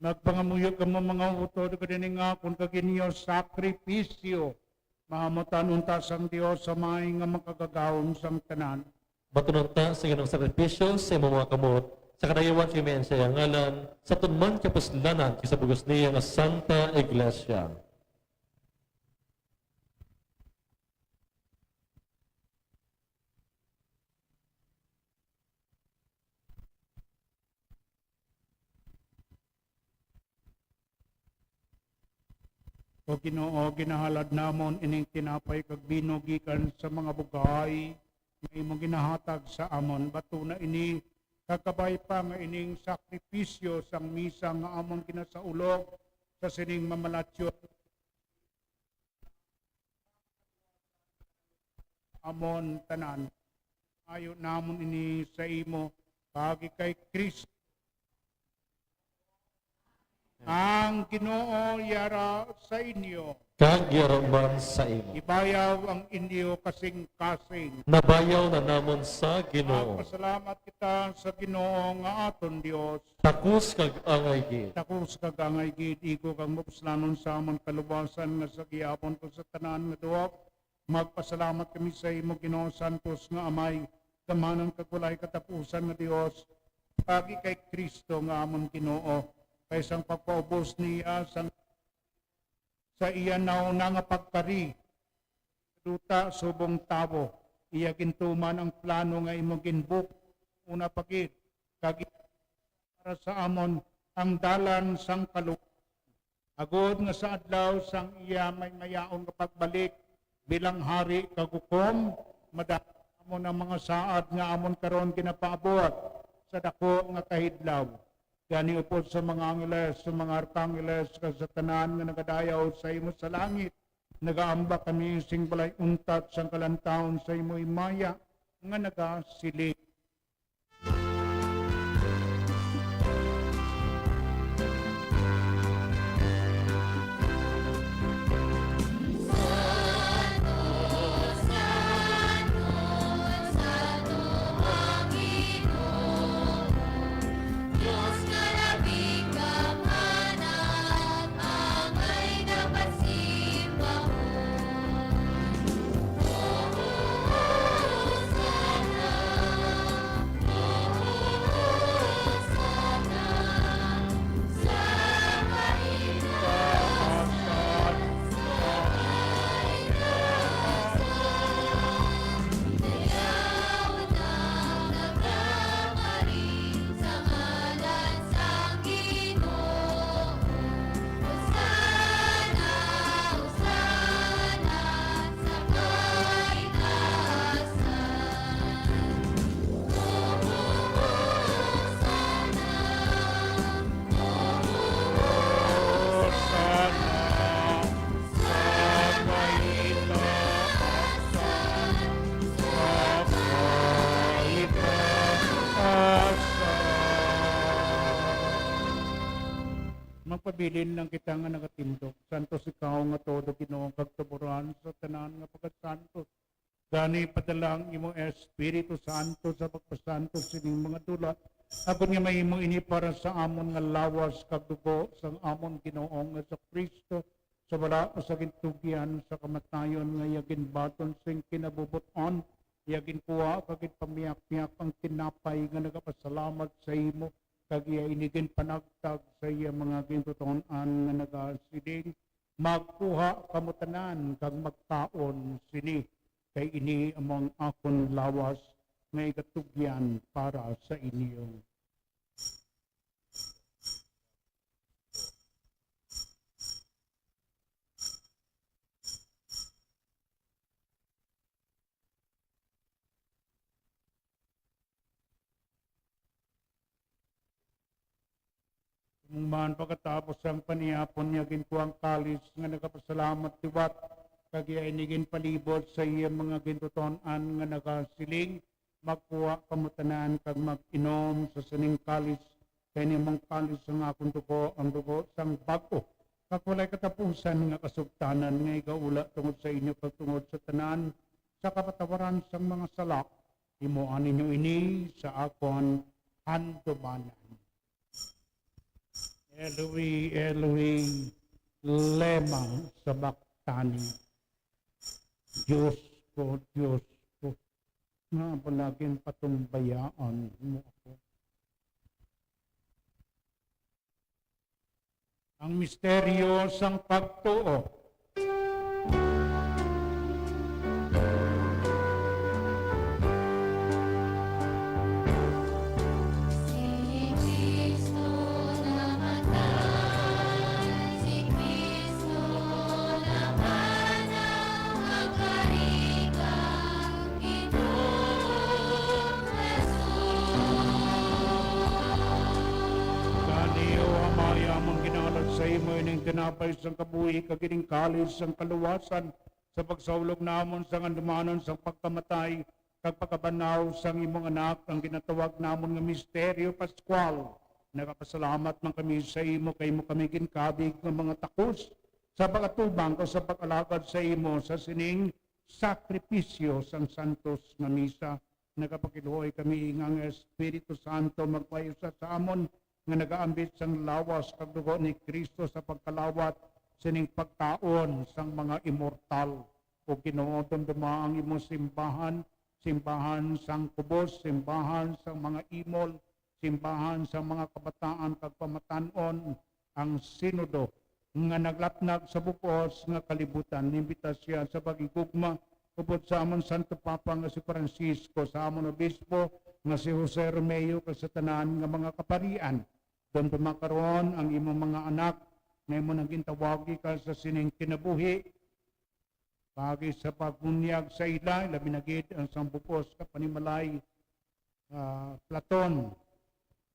Magpangamuyo kamo, mga utod, kag ini nga akon kag inyo sakripisyo, mahamutan unta sang Dios Amay nga makagagahom sang tanan. Baton unta sa inyo ang sakripisyo sa imong mga kamot, sa kadayawan sa imong sa iyang ngalan, sa tuman kapuslanan kag sa bug-os niya nga Santa Iglesia. O Ginoo, ginahalad namon ining tinapay kag bino gikan sa mga bughay nga imo ginahatag sa amon. Batuna ini, kag kabay pa nga ining sakripisyo sang misa nga amon ginasaulog sa sining mamalatyon amon tanan. Ayo namon ini sa imo, paagi kay Cristo. Ang Ginoo yara sa inyo. Kag yara man sa imo. Ibayaw ang inyo kasing-kasing. Nabayaw na namon sa Ginoo. Magpasalamat kita sa Ginoo nga aton Dios. Takos kag angay gid. Takos kag angay gid, igo kag mapuslanon sa amon kaluwasan nga sa gihapon ko sa tanan nga duog. Magpasalamat kami sa imo, Ginoo, santos nga Amay, gamhanan kag walay katapusan nga Dios, paagi kay Cristo nga amon Ginoo, kay sang pagpaubos niya sang, sa iya nauna nga pagkari sa duta subong tawo, iya gintuman ang plano nga imo ginbuk una pa gid, kag para sa amon ang dalan sang kaluwasan, agod nga sa adlaw sang iya maymayaon nga pagbalik bilang Hari kag Hukom, madala amon ang mga saad nga amon karon ginapaabot sa daku nga kahidlaw. Gani, upod sa mga angheles, sa mga arkangeles, kag sa tanan nga nagadayaw sa imo sa langit, nagaamba kami sing balay untat sang kalantawon sa imo himaya nga nagasiling. Magpabilin lang kita nga nagatindog. Santos ikaw nga todo, Ginoo, kag tuburan sa tanan nga pagkasantos. Gani, padala ang imo Espiritu Santo sa pagpasantos sining mga dulat, agod nga mahimo ini para sa amon nga lawas kag dugo sang amon Ginoo nga Jesu-Cristo, sa wala pa sa gintugyan sa kamatayon, nga iya ginbaton sing kinabubot-on, iya ginkuha kag ginpamiyakpiyak ang tinapay nga nagapasalamat sa imo, kag iya ini ginpanagtag sa iya mga gintuton-an nga nagasiling, "Magkuha kamo tanan kag magkaon sini, kay ini amo ang akon lawas nga igatugyan para sa inyo." Kamo man, pagkatapos sang panihapon niya, ginkuha ang kalis nga nagapasalamat liwat, kag iya ini ginpalibot sa iya mga gintuton-an nga nagasiling, "Magkuha kamo tanan kag mag-inom sa sining kalis, kay ini amo ang kalis sang akon dugo, ang dugo sang bag-o kag walay katapusan nga kasugtanan, nga igaula tungod sa inyo kag tungod sa tanan sa kapatawaran sang mga sala. Himoa ninyo ini sa akon handumanan." Eloi, Eloi, lema sabachthani. Dios ko, Dios ko, nga palagin patumbayaan mo ako. Ang misteryo sang pagtuo. Si Cristo namatay, si Cristo napanaw, magkari kang Ginoong Jesus. Gani, O Amay, amon ginaalat sa imo ining tinapay sang kabuhi kag ining kalis sang kaluwasan, sa pagsaulog namon sang handumanon sang pagkamatay kag pagkabanhaw sang imong Anak, ang ginatawag namon nga misteryo pascual. Nagapasalamat man kami sa imo kay imo kami ginkabig nga mga takos sa pag-atubang kag sa pag-alagad sa imo sa sining sakripisyo sang santos nga misa. Nagapakiluoy kami nga ang Espiritu Santo magpaiusa sa amon nga nagaambit sang lawas kag dugo ni Cristo sa pagkalawat sining pagkaon sang mga immortal. O Ginoo, dumduma ang imong simbahan, simbahan sang kubos, simbahan sang mga imol, simbahan sang mga kabataan kag pamatan-on, ang Sinodo nga naglatnag sa bug-os nga kalibutan. Imbita siya sa paghigugma ubod sa amon Santo Papa nga si Francisco, sa amon Obispo nga si Jose Romeo, kag sa tanan nga mga kaparian. Dumduma karon ang imong mga anak nga imo nang gintawag gikan sa sining kinabuhi. Paagi sa pagbunyag sa ila, labi na gid ang sang bug-os nga panimalay, ah, Platon,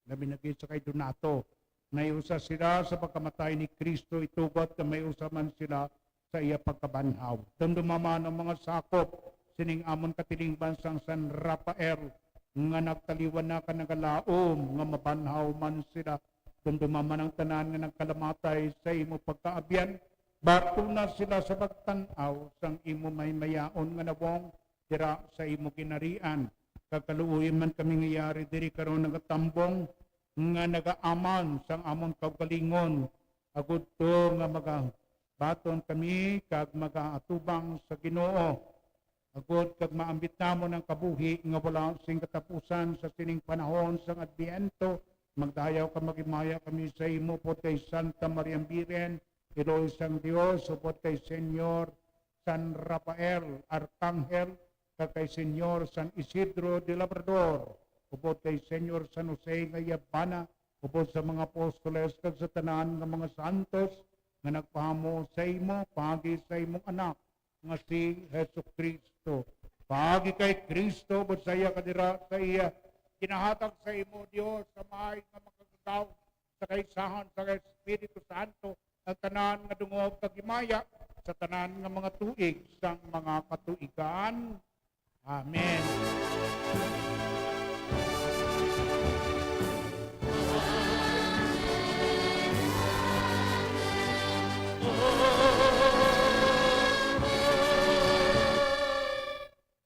labi na gid sa kay Donato. May usa sila sa pagkamatay ni Cristo, itugot nga may usa man sila sa iya pagkabanhaw. Dumduma man ang mga sakop sining amon katilingban sang San Rafael, nga nagtaliwan na ka nagalaom nga mabanhaw man sila. Dumduma man ang tanan nga nagkalamatay sa imo pagkaabyan. Batuna sila sa pagtan-aw sang imo mahimayaon nga nawong dira sa imo ginharian. Kag kaluoyi man kami nga yari diri karon nagatambong, nga nagaaman sang amon kaugalingon, agud to nga magabaton kami kag magaatubang sa Ginoo, agud kag maambit namon ang kabuhi nga wala sing katapusan sa sining panahon sang Adbyento. Magdayaw kag maghimaya kami sa imo, upod kay Santa Maria Birhen, Iloy sang Dios, upod kay Señor San Rafael, Arkanghel, kag kay Señor San Isidro de Labrador, upod kay Señor San Jose nga iya bana, upod sa mga apostoles, kag sa tanan nga mga santos nga nagpahamo sa imo paagi sa imong Anak nga si Jesu-Cristo. Paagi kay Cristo, upod sa iya, kag dira sa iya, ginahatag sa imo, Dios Amay nga Makagagahom, sa kaisahan sang Espiritu Santo, ang tanan nga dungog kag himaya sa tanan nga mga tuig sang mga katuigan. Amen.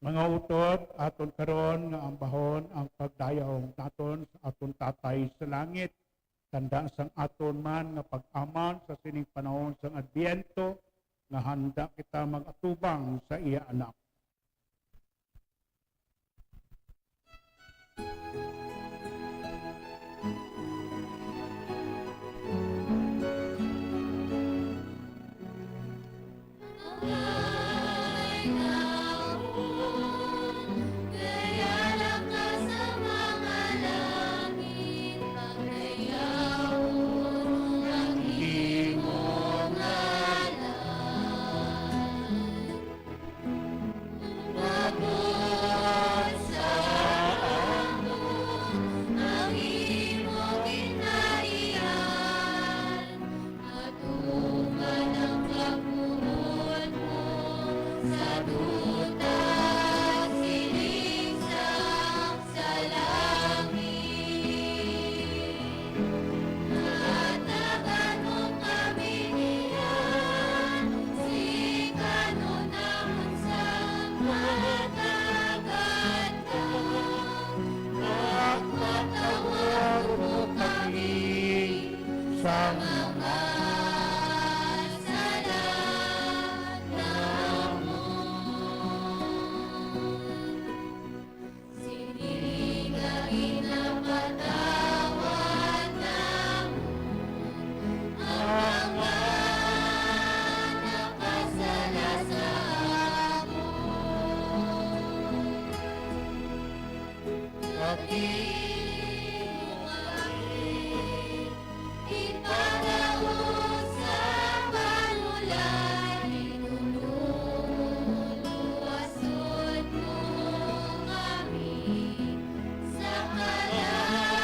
Mga utod, aton karon nga ambahon ang pagdayaw naton sa aton Tatay sa langit. Tanda sang aton man nga pag-aman sa sining panahon sang Adbyento, nga handa kita mag-atubang sa iya Anak. Ipadaog sa panulan, inululuwasod mo kami sa kalag.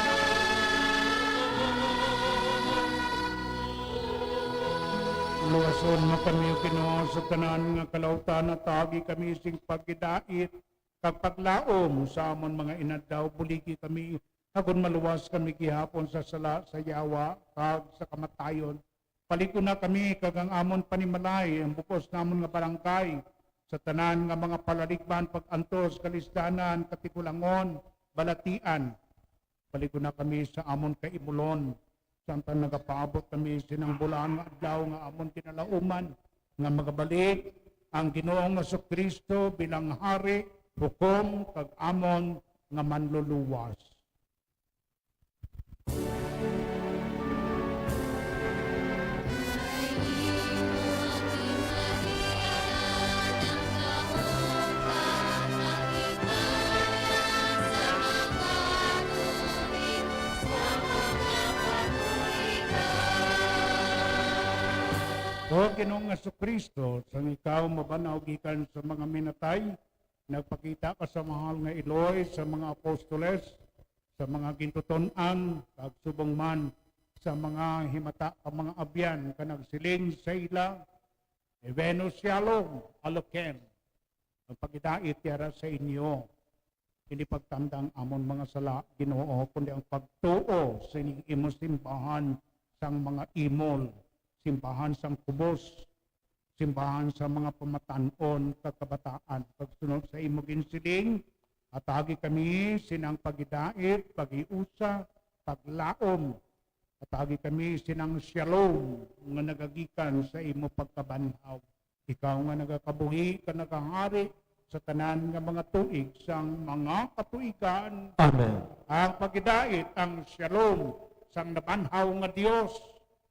Luwason mo kami, O Ginoo, sa tanan nga kalautan, at hatagi kami sing paghidait kag paglaom sa amon mga inadlaw. Buligi kami, agod maluwas kami gihapon sa sala, sa yawa, kag sa kamatayon. Palig-on na kami kag ang amon panimalay, ang bug-os namon nga barangay, sa tanan nga mga palaligban, pag-antos, kalisdanan, katigulangon, balatian. Palig-on na kami sa amon kaimulon, samtang nagapaabot kami sining bulahan nga adlaw nga amon kinalauman, nga magabalik ang Ginoong Jesu-Cristo bilang Hari, Hukom, kag amon nga Manluluwas. O Ginoong Jesu-Cristo, sang ikaw maban-aw gikan sa mga minatay, nagpakita ka sa mahal nga iloy sa mga apostoles, sa mga gintuton-an, kag subong man sa mga himata kag mga abyan, ka nagsiling sa ila, Vivenu Shalom Aleichem. Ang paghidait yara sa inyo. Hindi pagtanda ang amon mga sala, Ginoo, kundi ang pagtuo sining imo simbahan sang mga imol, simbahan sang kubos, simbahan sa mga pamatan-on kag kabataan, kag sunod sa imo ginsiling, hatagi kami sinang paghidait, paghiusa, paglaom. Hatagi kami sinang shalom nga nagagikan sa imo pagkabanhaw. Ikaw nga nagakabuhi kag nagahari sa tanan nga mga tuig sang mga katuigan. Amen. Ang paghidait, ang shalom sang nabanhaw nga Dios,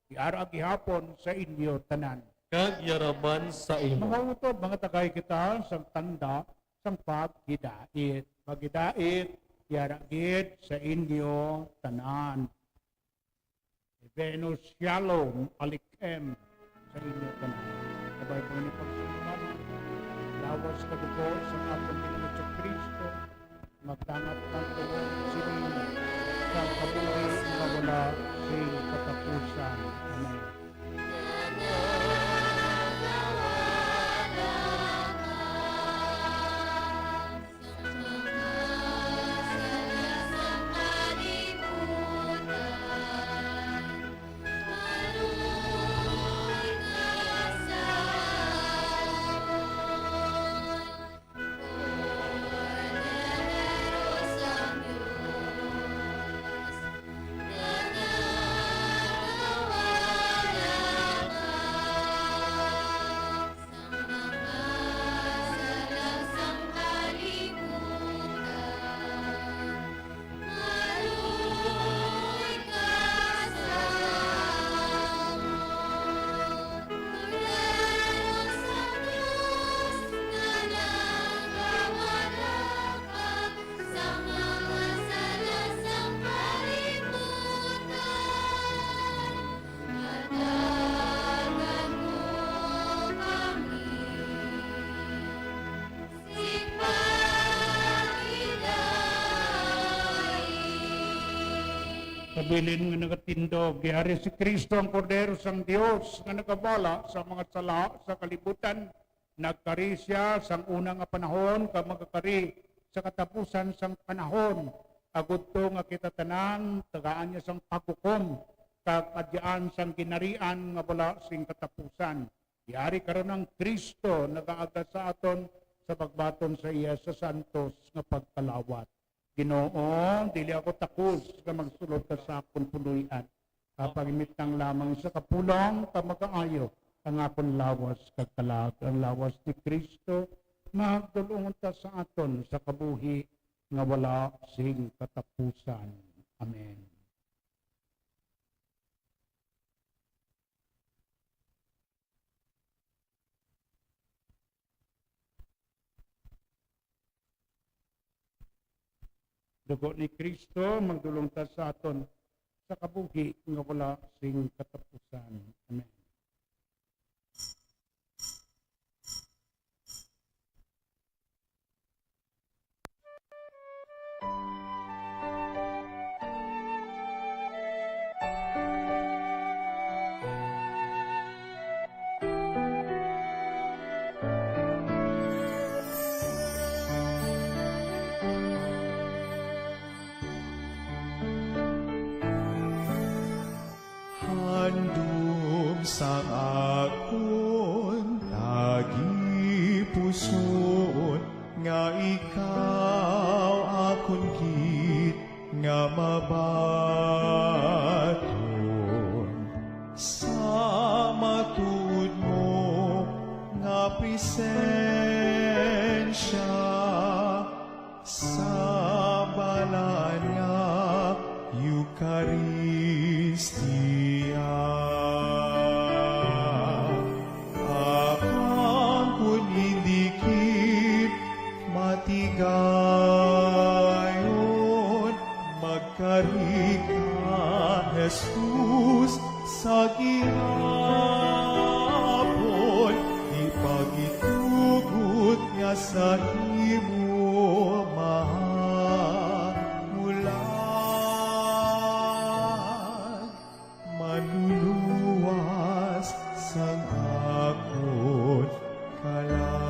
yara gihapon sa inyo tanan. Kag yara man sa imo. Mga utod, mga tagay kita sang tanda sang paghidait. Paghidait, yara gid sa inyo tanan. Vivenu Shalom Aleichem sa inyo tanan. Kabay po ni pagsunod, lawas kag dugo sang aton Ginoong Jesu-Cristo, magdangat kag tuo sini sa kabuhi nga wala sing katapusan. Amen. Sa bilin nga nagatindog, yari si Cristo, ang Kordero sang Dios, nga nagabala sa mga sala sa kalibutan. Nagkari sia sang una nga panahon kag magakari sa katapusan sang panahon, agud to nga kita tanan tagaan niya sang paghukom kag adyaan sang ginharian nga wala sing katapusan. Yari karon ang Cristo nagaaga sa aton sa pagbaton sa iya sa santos nga pagkalawat. Ginoo, dili ako takos nga magsulod ka sa akon puloy-an. Kapagimit lang lamang sa kapulong ka magaayo ang akon lawas kag kalag. Ang lawas ni Cristo magdul-ong unta sa aton sa kabuhi nga wala sing katapusan. Amen. Sugo ni Cristo, magdulong ta sa aton sa kabuhi nga wala sing katapusan. Amen. Handom sang akon tagipusoon, nga ikaw akon gid nga mabaton sa matuod mo nga presensya. Sa balaan nga Eukaristia, apan kon indi gid matigayon, magkari ka, Jesus, sa gihapon, ipagitugot nga sa imo mahamulan, manluluwas sang akon kalag.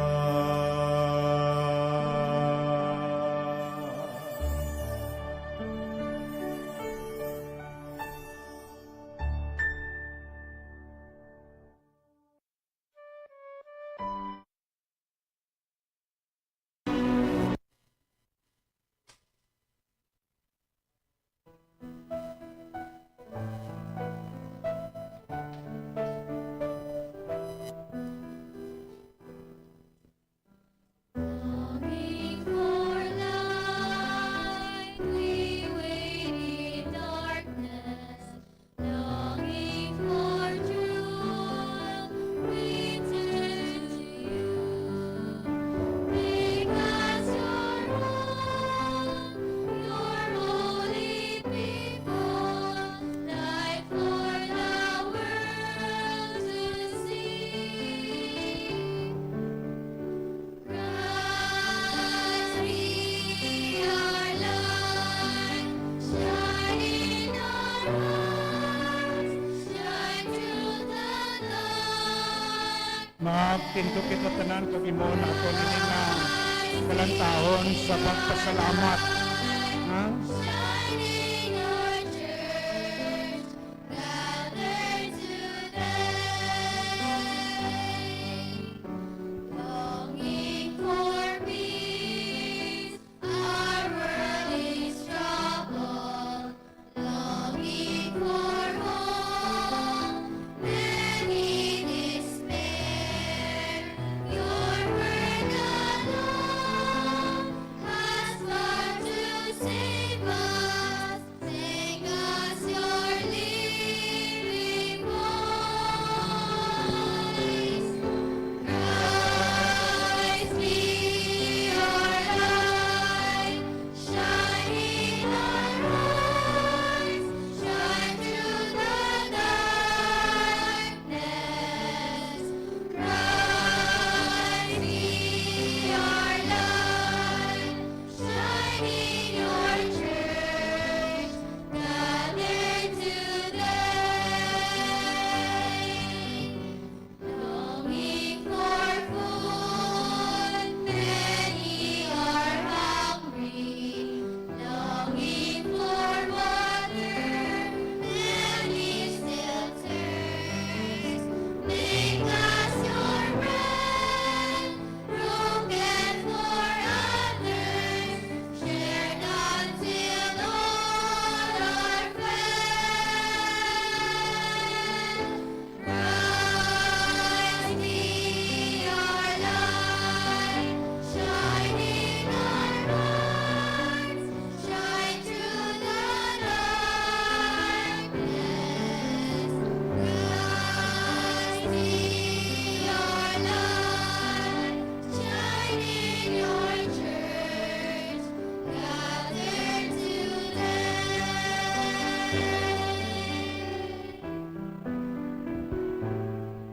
Longing for light, we wait in darkness. Longing for truth, we turn to you. Make us your own, your holy people, light for the world to see. Christ be our light, shine in our hearts, shine through the night. Magtindog kita tanan kag imo naton ini nga kalantahon sa pagpasalamat. Ha? Shine in our church, gathered today, longing for peace. Our world is troubled, longing for hope, many despair. Your word alone has power to save us.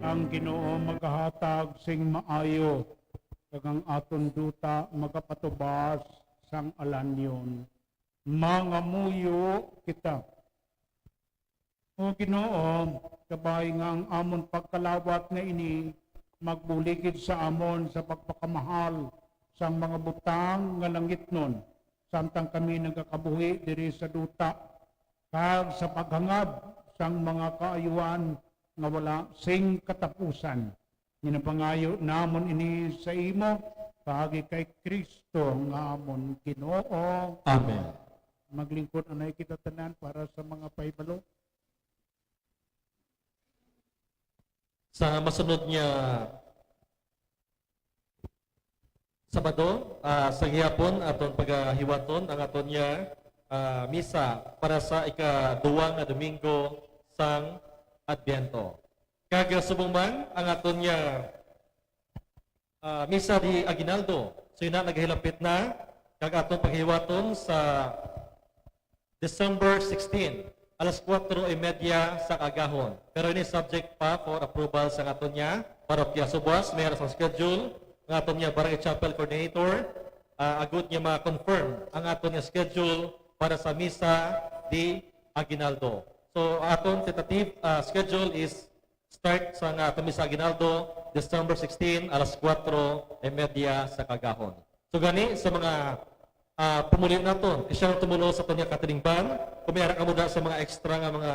Ang Ginoo magahatag sing maayo, kag ang aton duta magapatubas sang alanyon. Mangamuyo kita. O Ginoo, kabay nga ang amon pagkalawat nga ini magbuligid sa amon sa pagpakamahal sang mga butang nga langitnon, samtang kami nagakabuhi diri sa duta, kag sa paghangab sang mga kaayuhan nga wala sing katapusan. Ginapangayo namon ini sa imo, paagi kay Cristo nga amon Ginoo. Amen. Maglingkod anay kita tanan para sa mga pahibalo. Sa masunod nga Sabado, ah, sa gihapon, aton pagahiwaton ang aton nga, ah, misa para sa ikaduwa nga Domingo sang Adbento. Kag subong man ang aton nga, ah, misa di Aguinaldo. So, ina, nagahilapit na, kag aton paghiwaton sa December sixteen, alas kuwatro y media sa kaagahon. Pero ini subject pa for approval sa aton nga parokya. So, buwas, may ara sang schedule nga aton nga Barangay Chapel Coordinator, ah, agud nga ma-confirm ang aton nga schedule para sa Misa di Aguinaldo. So, aton tentative, ah, schedule is start sa nga aton Misa Aguinaldo, December sixteen, alas kuwatro y media sa kaagahon. So, gani, sa mga, ah, pumuli naton, kay siya ang tumulo sa aton nga katilingban, kung may ara kamo da sa mga extra nga mga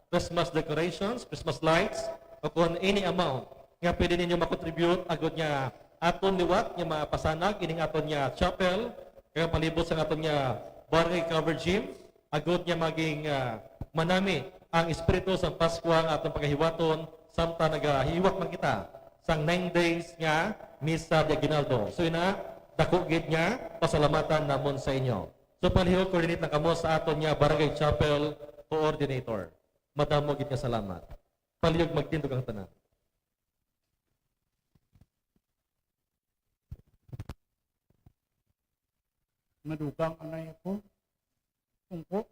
Christmas decorations, Christmas lights, o kung any amount nga pwede ninyo makontribute, agud nga aton liwat nga mapasanag ining aton nga chapel, kag ang palibot sa aton nga barangay covered gym, agud nga maging, ah, manami ang espiritu sang Paskwa nga aton pagahiwaton, samtang nagahiwat man kita sang nine days nga Misa de Aguinaldo. So, ina, dako gid nga pasalamatan namon sa inyo. So, palihog, coordinate lang kamo sa aton nga Barangay Chapel Coordinator. Madamo gid nga salamat. Palihog, magtindog ang tanan. Madugang anay ako. Ungko.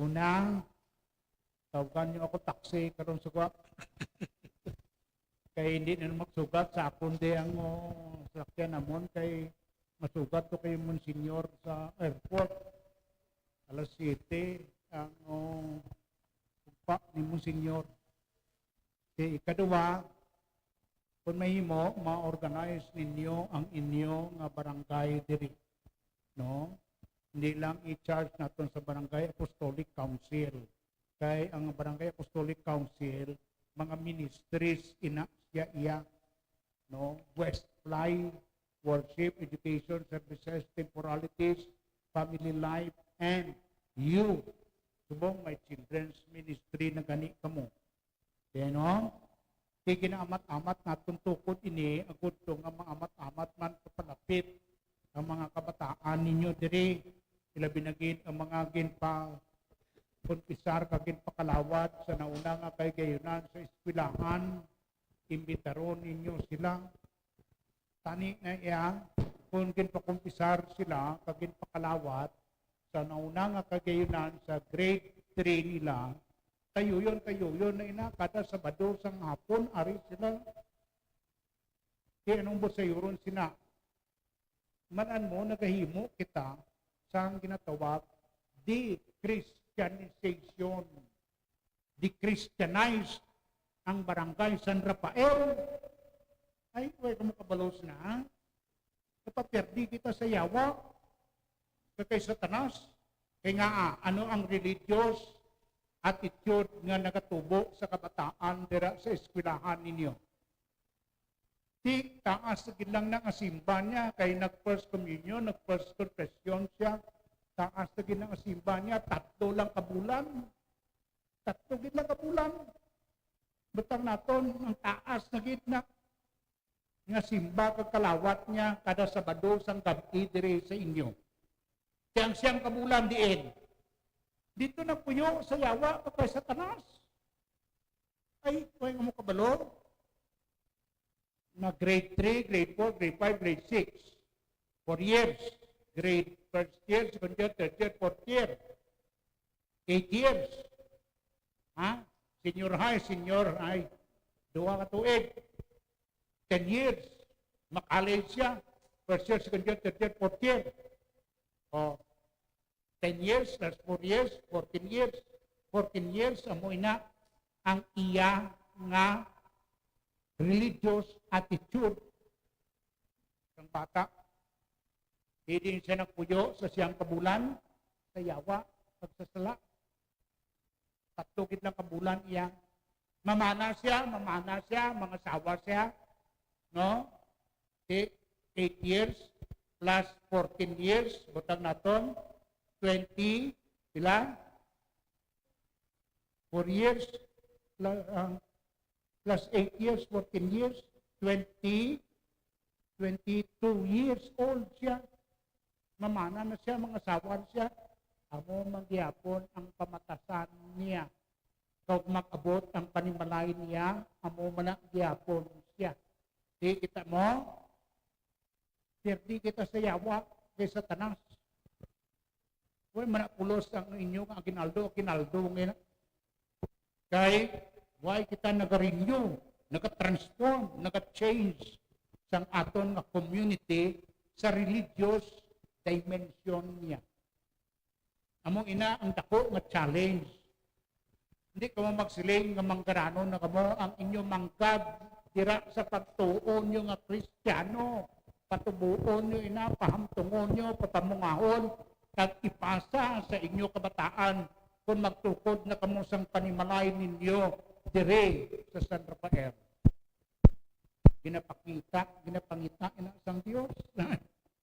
Una, tawagan niyo ako taxi karon sa kuha. Kay hindi na magsugat sa akon di ang, oh, salakyan namon kay masugat to kay Monsignor sa airport. Alas siyete ang, oh, ugpa ni Monsignor. Kay ikaduha, kung mahimo, ma-organize ninyo ang inyo nga barangay diri, no? Hindi lang i-charge naton sa Barangay Apostolic Council. Kay ang Barangay Apostolic Council, mga ministries ina siya iya, no? West Fly, worship, education, services, temporalities, family life, and youth. Subong may children's ministry na gani kamo. Kaya, no? Kay ginaamat-amat naton tukod ini, agud to nga maamat-amat man papalapit ang mga kabataan ninyo diri. Ilabi na gid ang mga ginpa-, kumpisar kag ginpakalawat sa nauna nga kahigayunan sa eskwelahan. Imbitaron ninyo sila. Tani na iya, kung ginpakumpisar sila kag ginpakalawat sa nauna nga kahigayunan sa grade three nila, tayuyon, tayuyon na ina, kada Sabado sang hapon, ari sila. Di anong busayuron sina? Man-an mo, nagahimo kita sang ginatawag de-Christianization. De-Christianize ang Barangay San Rafael. Ay, way kamo kabalo sina, ha? Napaperdi kita sa yawa kag kay Satanas. Kay nga, ah, ano ang religious attitude nga nagatubo sa kabataan dira sa eskwelahan ninyo? Di, taas na gid lang nang asimba niya, kay nag-first communion, nag-first confession siya. Taas na gid nang asimba niya, tatlo lang ka bulan. Tatlo gid lang ka bulan. Butang naton, ang taas na gid na nga simba kag kalawat niya kada Sabado sang gab-i diri sa inyo. Kay ang siyam ka bulan diin? Dito nagpuyo sa yawa kag kay Satanas. Ay, way nga mo kabalo. Na grade three, grade four, grade five, grade six. Four years. Grade first year, second year, third year, fourth year. Eight years. Ha? Senior high, senior high. Duha ka tuig. Ten years. Makalay siya. First year, second year, third year, fourth year. Oh. Ten years plus four years, fourteen years. Fourteen years, amo ina ang iya nga religious attitude. Ang bata, di din siya nagpuyo sa siyang kabulan, sa yawa, pagsasala. Tatlo gid lang ka bulan iya. Mamana siya, mamana siya, mangasawa siya, no? Di, eight years plus fourteen years, butang naton, twenty, pila? Four years, pla-, ah, plus eight years, fourteen years, twenty, twenty-two years old siya. Mamana na siya, mangasawa na siya. Amo man gihapon ang pamatasan niya. Kag mag-abot ang panimalay niya, amo man na gihapon siya. Di kita mo? Pirdi kita sa yawa kay Satanas. Way man na pulos ang inyo nga aginaldo, aginaldo nga na. Kay, way kita nagarenew, nagatransform, nagachange sang aton nga community sa religious dimension niya. Amo ina ang dako nga challenge. Hindi kamo magsiling nga manggaranon na kamo ang inyo manggad dira sa pagtuo nyo nga Kristiyano. Patubuon nyo ina, pahamtungon nyo, papamungahon, kag ipasa sa inyo kabataan kung magtukod na kamo sang panimalay ninyo diri sa San Rafael. Ginapakita, ginapangita ina sang Dios.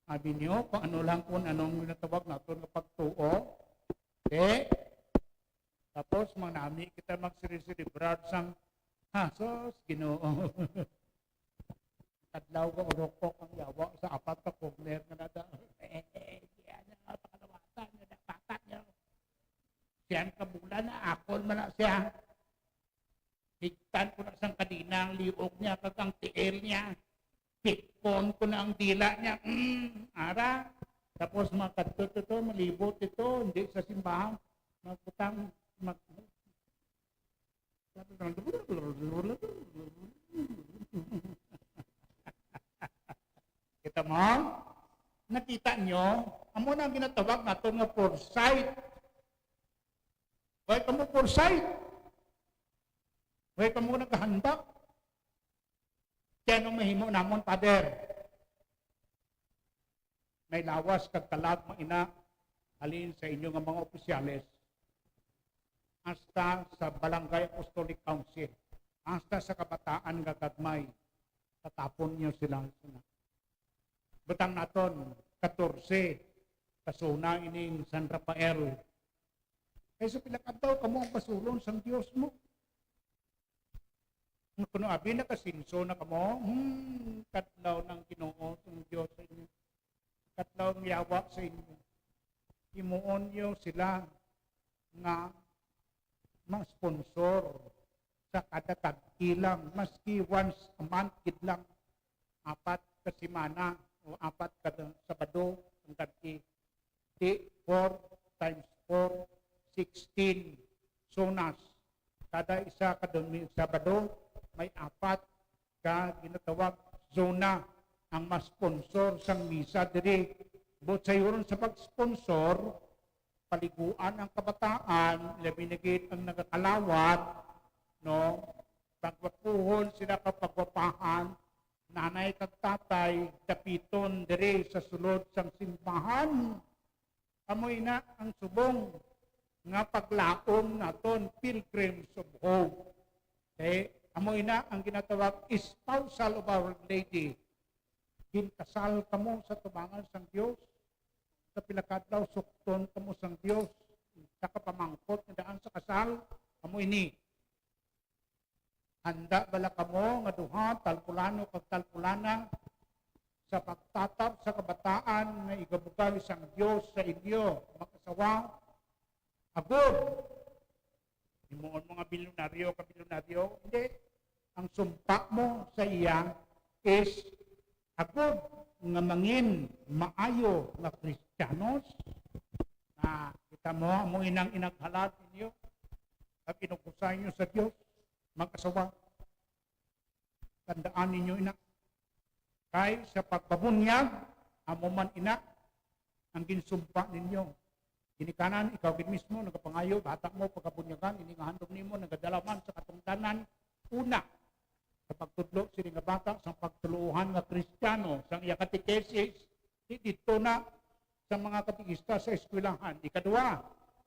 Abi niyo, kung ano lang, kung anong ginatawag naton nga pagtuo. Okay? Tapos, manami kita magsireselebrar sang, ha, sus, Ginoo. Kadlaw ko, urokok ang yawa sa apat ka corner nga nada. Eh, eh, yan ang pakalawatan, nadapatan niyo. Siyang kabulan na, akon man na siya. Higtan ko na sang kadina ang liog niya, kag ang tiil niya. Pikon ko na ang dila niya. Mm, ara. Tapos makadto to, malibot ito, hindi sa simbahan. Magbutang, mag-, kita mo? Nakita nyo? Amo na ang ginatawag nato nga foresight. Way kamo foresight. Way kamo nagahanda. Kaya anong mahimo namon, Father? May lawas kag kalag, mga ina, halin sa inyo nga mga opisyales, hasta sa Barangay Apostolic Council, hasta sa kabataan nga gagmay, tatapon niyo sila. Butang naton, katorse ka zona ining San Rafael. Kay sa pila ka adlaw kamo ang basulon sang Dios mo? Kuno abi nakasenso na kamo, hmm, kadlaw ng Ginoo sang Dios sa inyo. Kadlaw ang yawa sa inyo. Himuon niyo sila nga ma-sponsor sa kada gab-i lang, maski once a month gid lang, apat ka semana o apat ka Sabado ang gab-i. Di, four times four, sixteen zonas. Kada isa ka Domi-, Sabado, may apat ka ginatawag zona ang mas sponsor sang misa diri. But sayuron sa pag-sponsor, paliguan ang kabataan, labi na gid ang nagakalawat, no? Pagwapuhon sila ka pagwapahan, nanay kag tatay, dapiton diri sa sulod sang simbahan. Amo ina ang subong nga paglaom naton, Pilgrims of Hope. Okay? Amo ina ang ginatawag Spousal of Our Lady. Ginkasal kamo sa tubangan sang Dios. Sa pila ka adlaw, sukton kamo sang Dios. Sa kapamangkot nga daan sa kasal, amo ini. Handa bala kamo nga duha, talpulano kag talpulana, sa pagtatap sa kabataan nga igabugay sang Dios sa inyo, mag-asawa? Agod. Himuon mo nga milyonaryo ka milyonaryo? Hindi. Ang sumpa mo sa iya is agod nga mangin maayo nga Kristiyanos. Na kita mo, amo inang inaghalad ninyo. Kag inugos sa inyo sa Dios, mag-asawa. Tandaan ninyo ina. Kay sa pagpabunyag, amo man ina ang ginsumpa ninyo. Ginikanan, ikaw gid mismo nagapangayo, bata mo, pagkabunyagan, ini nga handom nimo nagadala man sa katungdanan. Una, sa pagtudlo sini nga bata, sang pagtuluohan nga Kristiyano, sang iya katekesis, di didto na sa mga katekista sa eskwelahan. Ikaduha,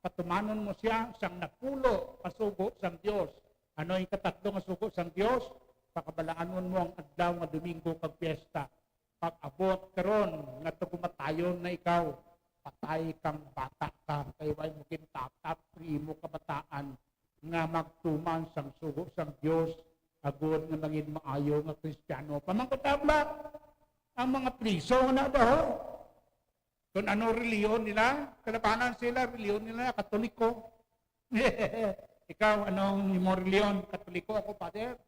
patumanon mo siya sang napulo ka sugo sang Dios. Ano ang ikatatlo nga sugo sang Dios? Pakabalaanon mo ang adlaw nga Domingo kag piyesta. Pag-abot karon nga tugumatayon na ikaw, patay kang bata ka, kay way mo gintatap sa imo kabataan nga magtuman sang sugo sang Dios, agod nga mangin maayo nga Kristiyano. Pamangkutabla ang mga priso nga nabaho. Kung ano reliyon nila, kalabanan sila, reliyon nila, Katoliko. Ikaw, anong imo reliyon? Katoliko ako, Father.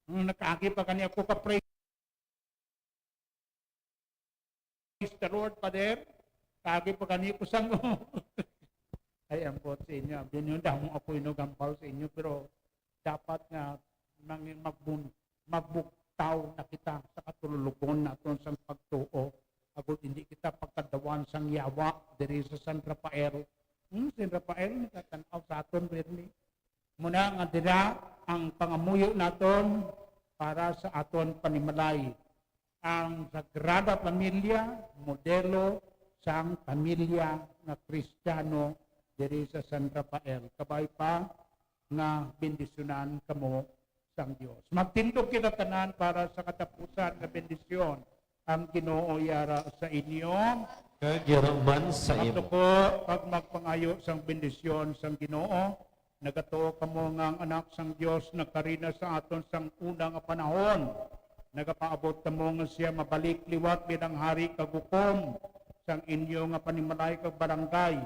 Nung nakaagi pa gani ako ka praise the Lord, Father. Kaagi pa gani ko sang Ay, ambot sa inyo. Abyan yun, damo ako inugampal sa inyo, pero dapat nga mang-, magbun-, magbugtaw na kita sa katululugon naton sang pagtuo. Agod hindi kita pagkadawan sang yawa diri sa San Rafael. Hmm, San Rafael, nagatan-aw sa aton, Bernie. Muna nga dira ang pangamuyo naton para sa aton panimalay. Ang Sagrada Familia, modelo sang pamilya nga Kristiyano diri sa San Rafael. Kabay pa nga bendisyonan kamo sang Dios. Magtindog kita tanan para sa katapusan nga bendisyon. Ang Ginoo yara sa inyo. Kag yara man sa imo. Magtuko kag magpangayo sang bendisyon sang Ginoo. Nagatuo kamo nga ang Anak sang Dios nagkari na sa aton sang una nga panahon. Nagapaabot kamo nga sia mabalik liwat bilang Hari kag Hukom sang inyo nga panimalay kag barangay.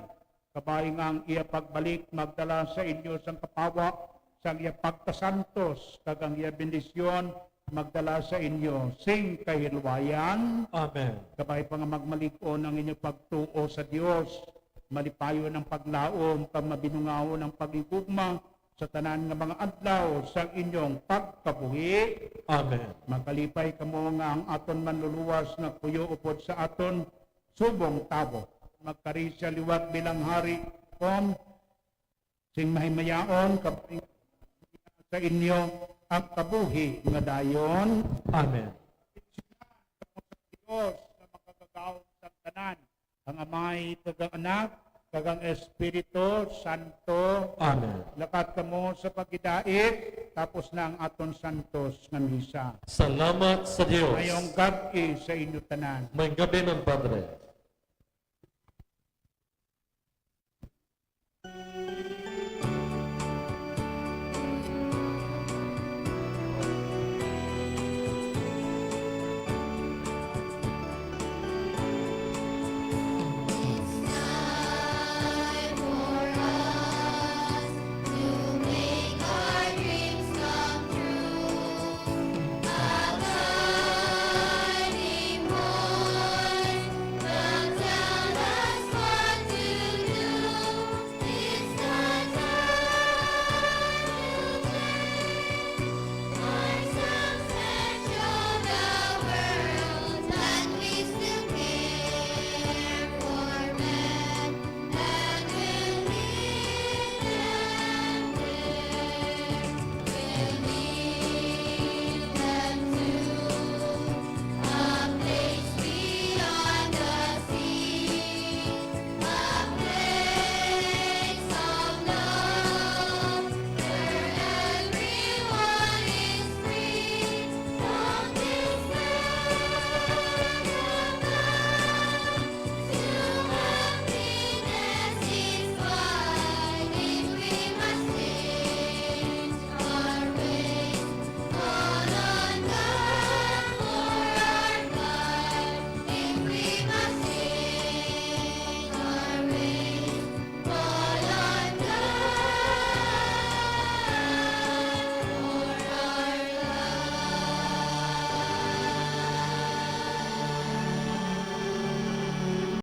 Kabay nga ang iya pagbalik magdala sa inyo sang kapawa sang iya pagkasantos, kag ang iya bendisyon magdala sa inyo sing kahilwayan. Amen. Kabay pa nga magmalig-on ang inyo pagtuo sa Dios, malipayon ang paglaom, kag mabinungahon ang paghigugma sa tanan nga mga adlaw sang inyong pagkabuhi. Amen. Makalipay kamo nga ang aton Manluluwas nagpuyo upod sa aton subong tawo. Magkari sia liwat bilang Hari, kon sing mahimayaon, kab-, sa inyo ang kabuhi nga dayon. Amen. Dios nga makagagahom sa tanan, ang Amay, kag ang Anak, kag ang Espiritu Santo. Amen. Lakat kamo sa paghidait, tapos na ang aton santos nga misa. Salamat sa Dios. Mayong gab-i sa inyo tanan. Mayong gab-i man, Padre.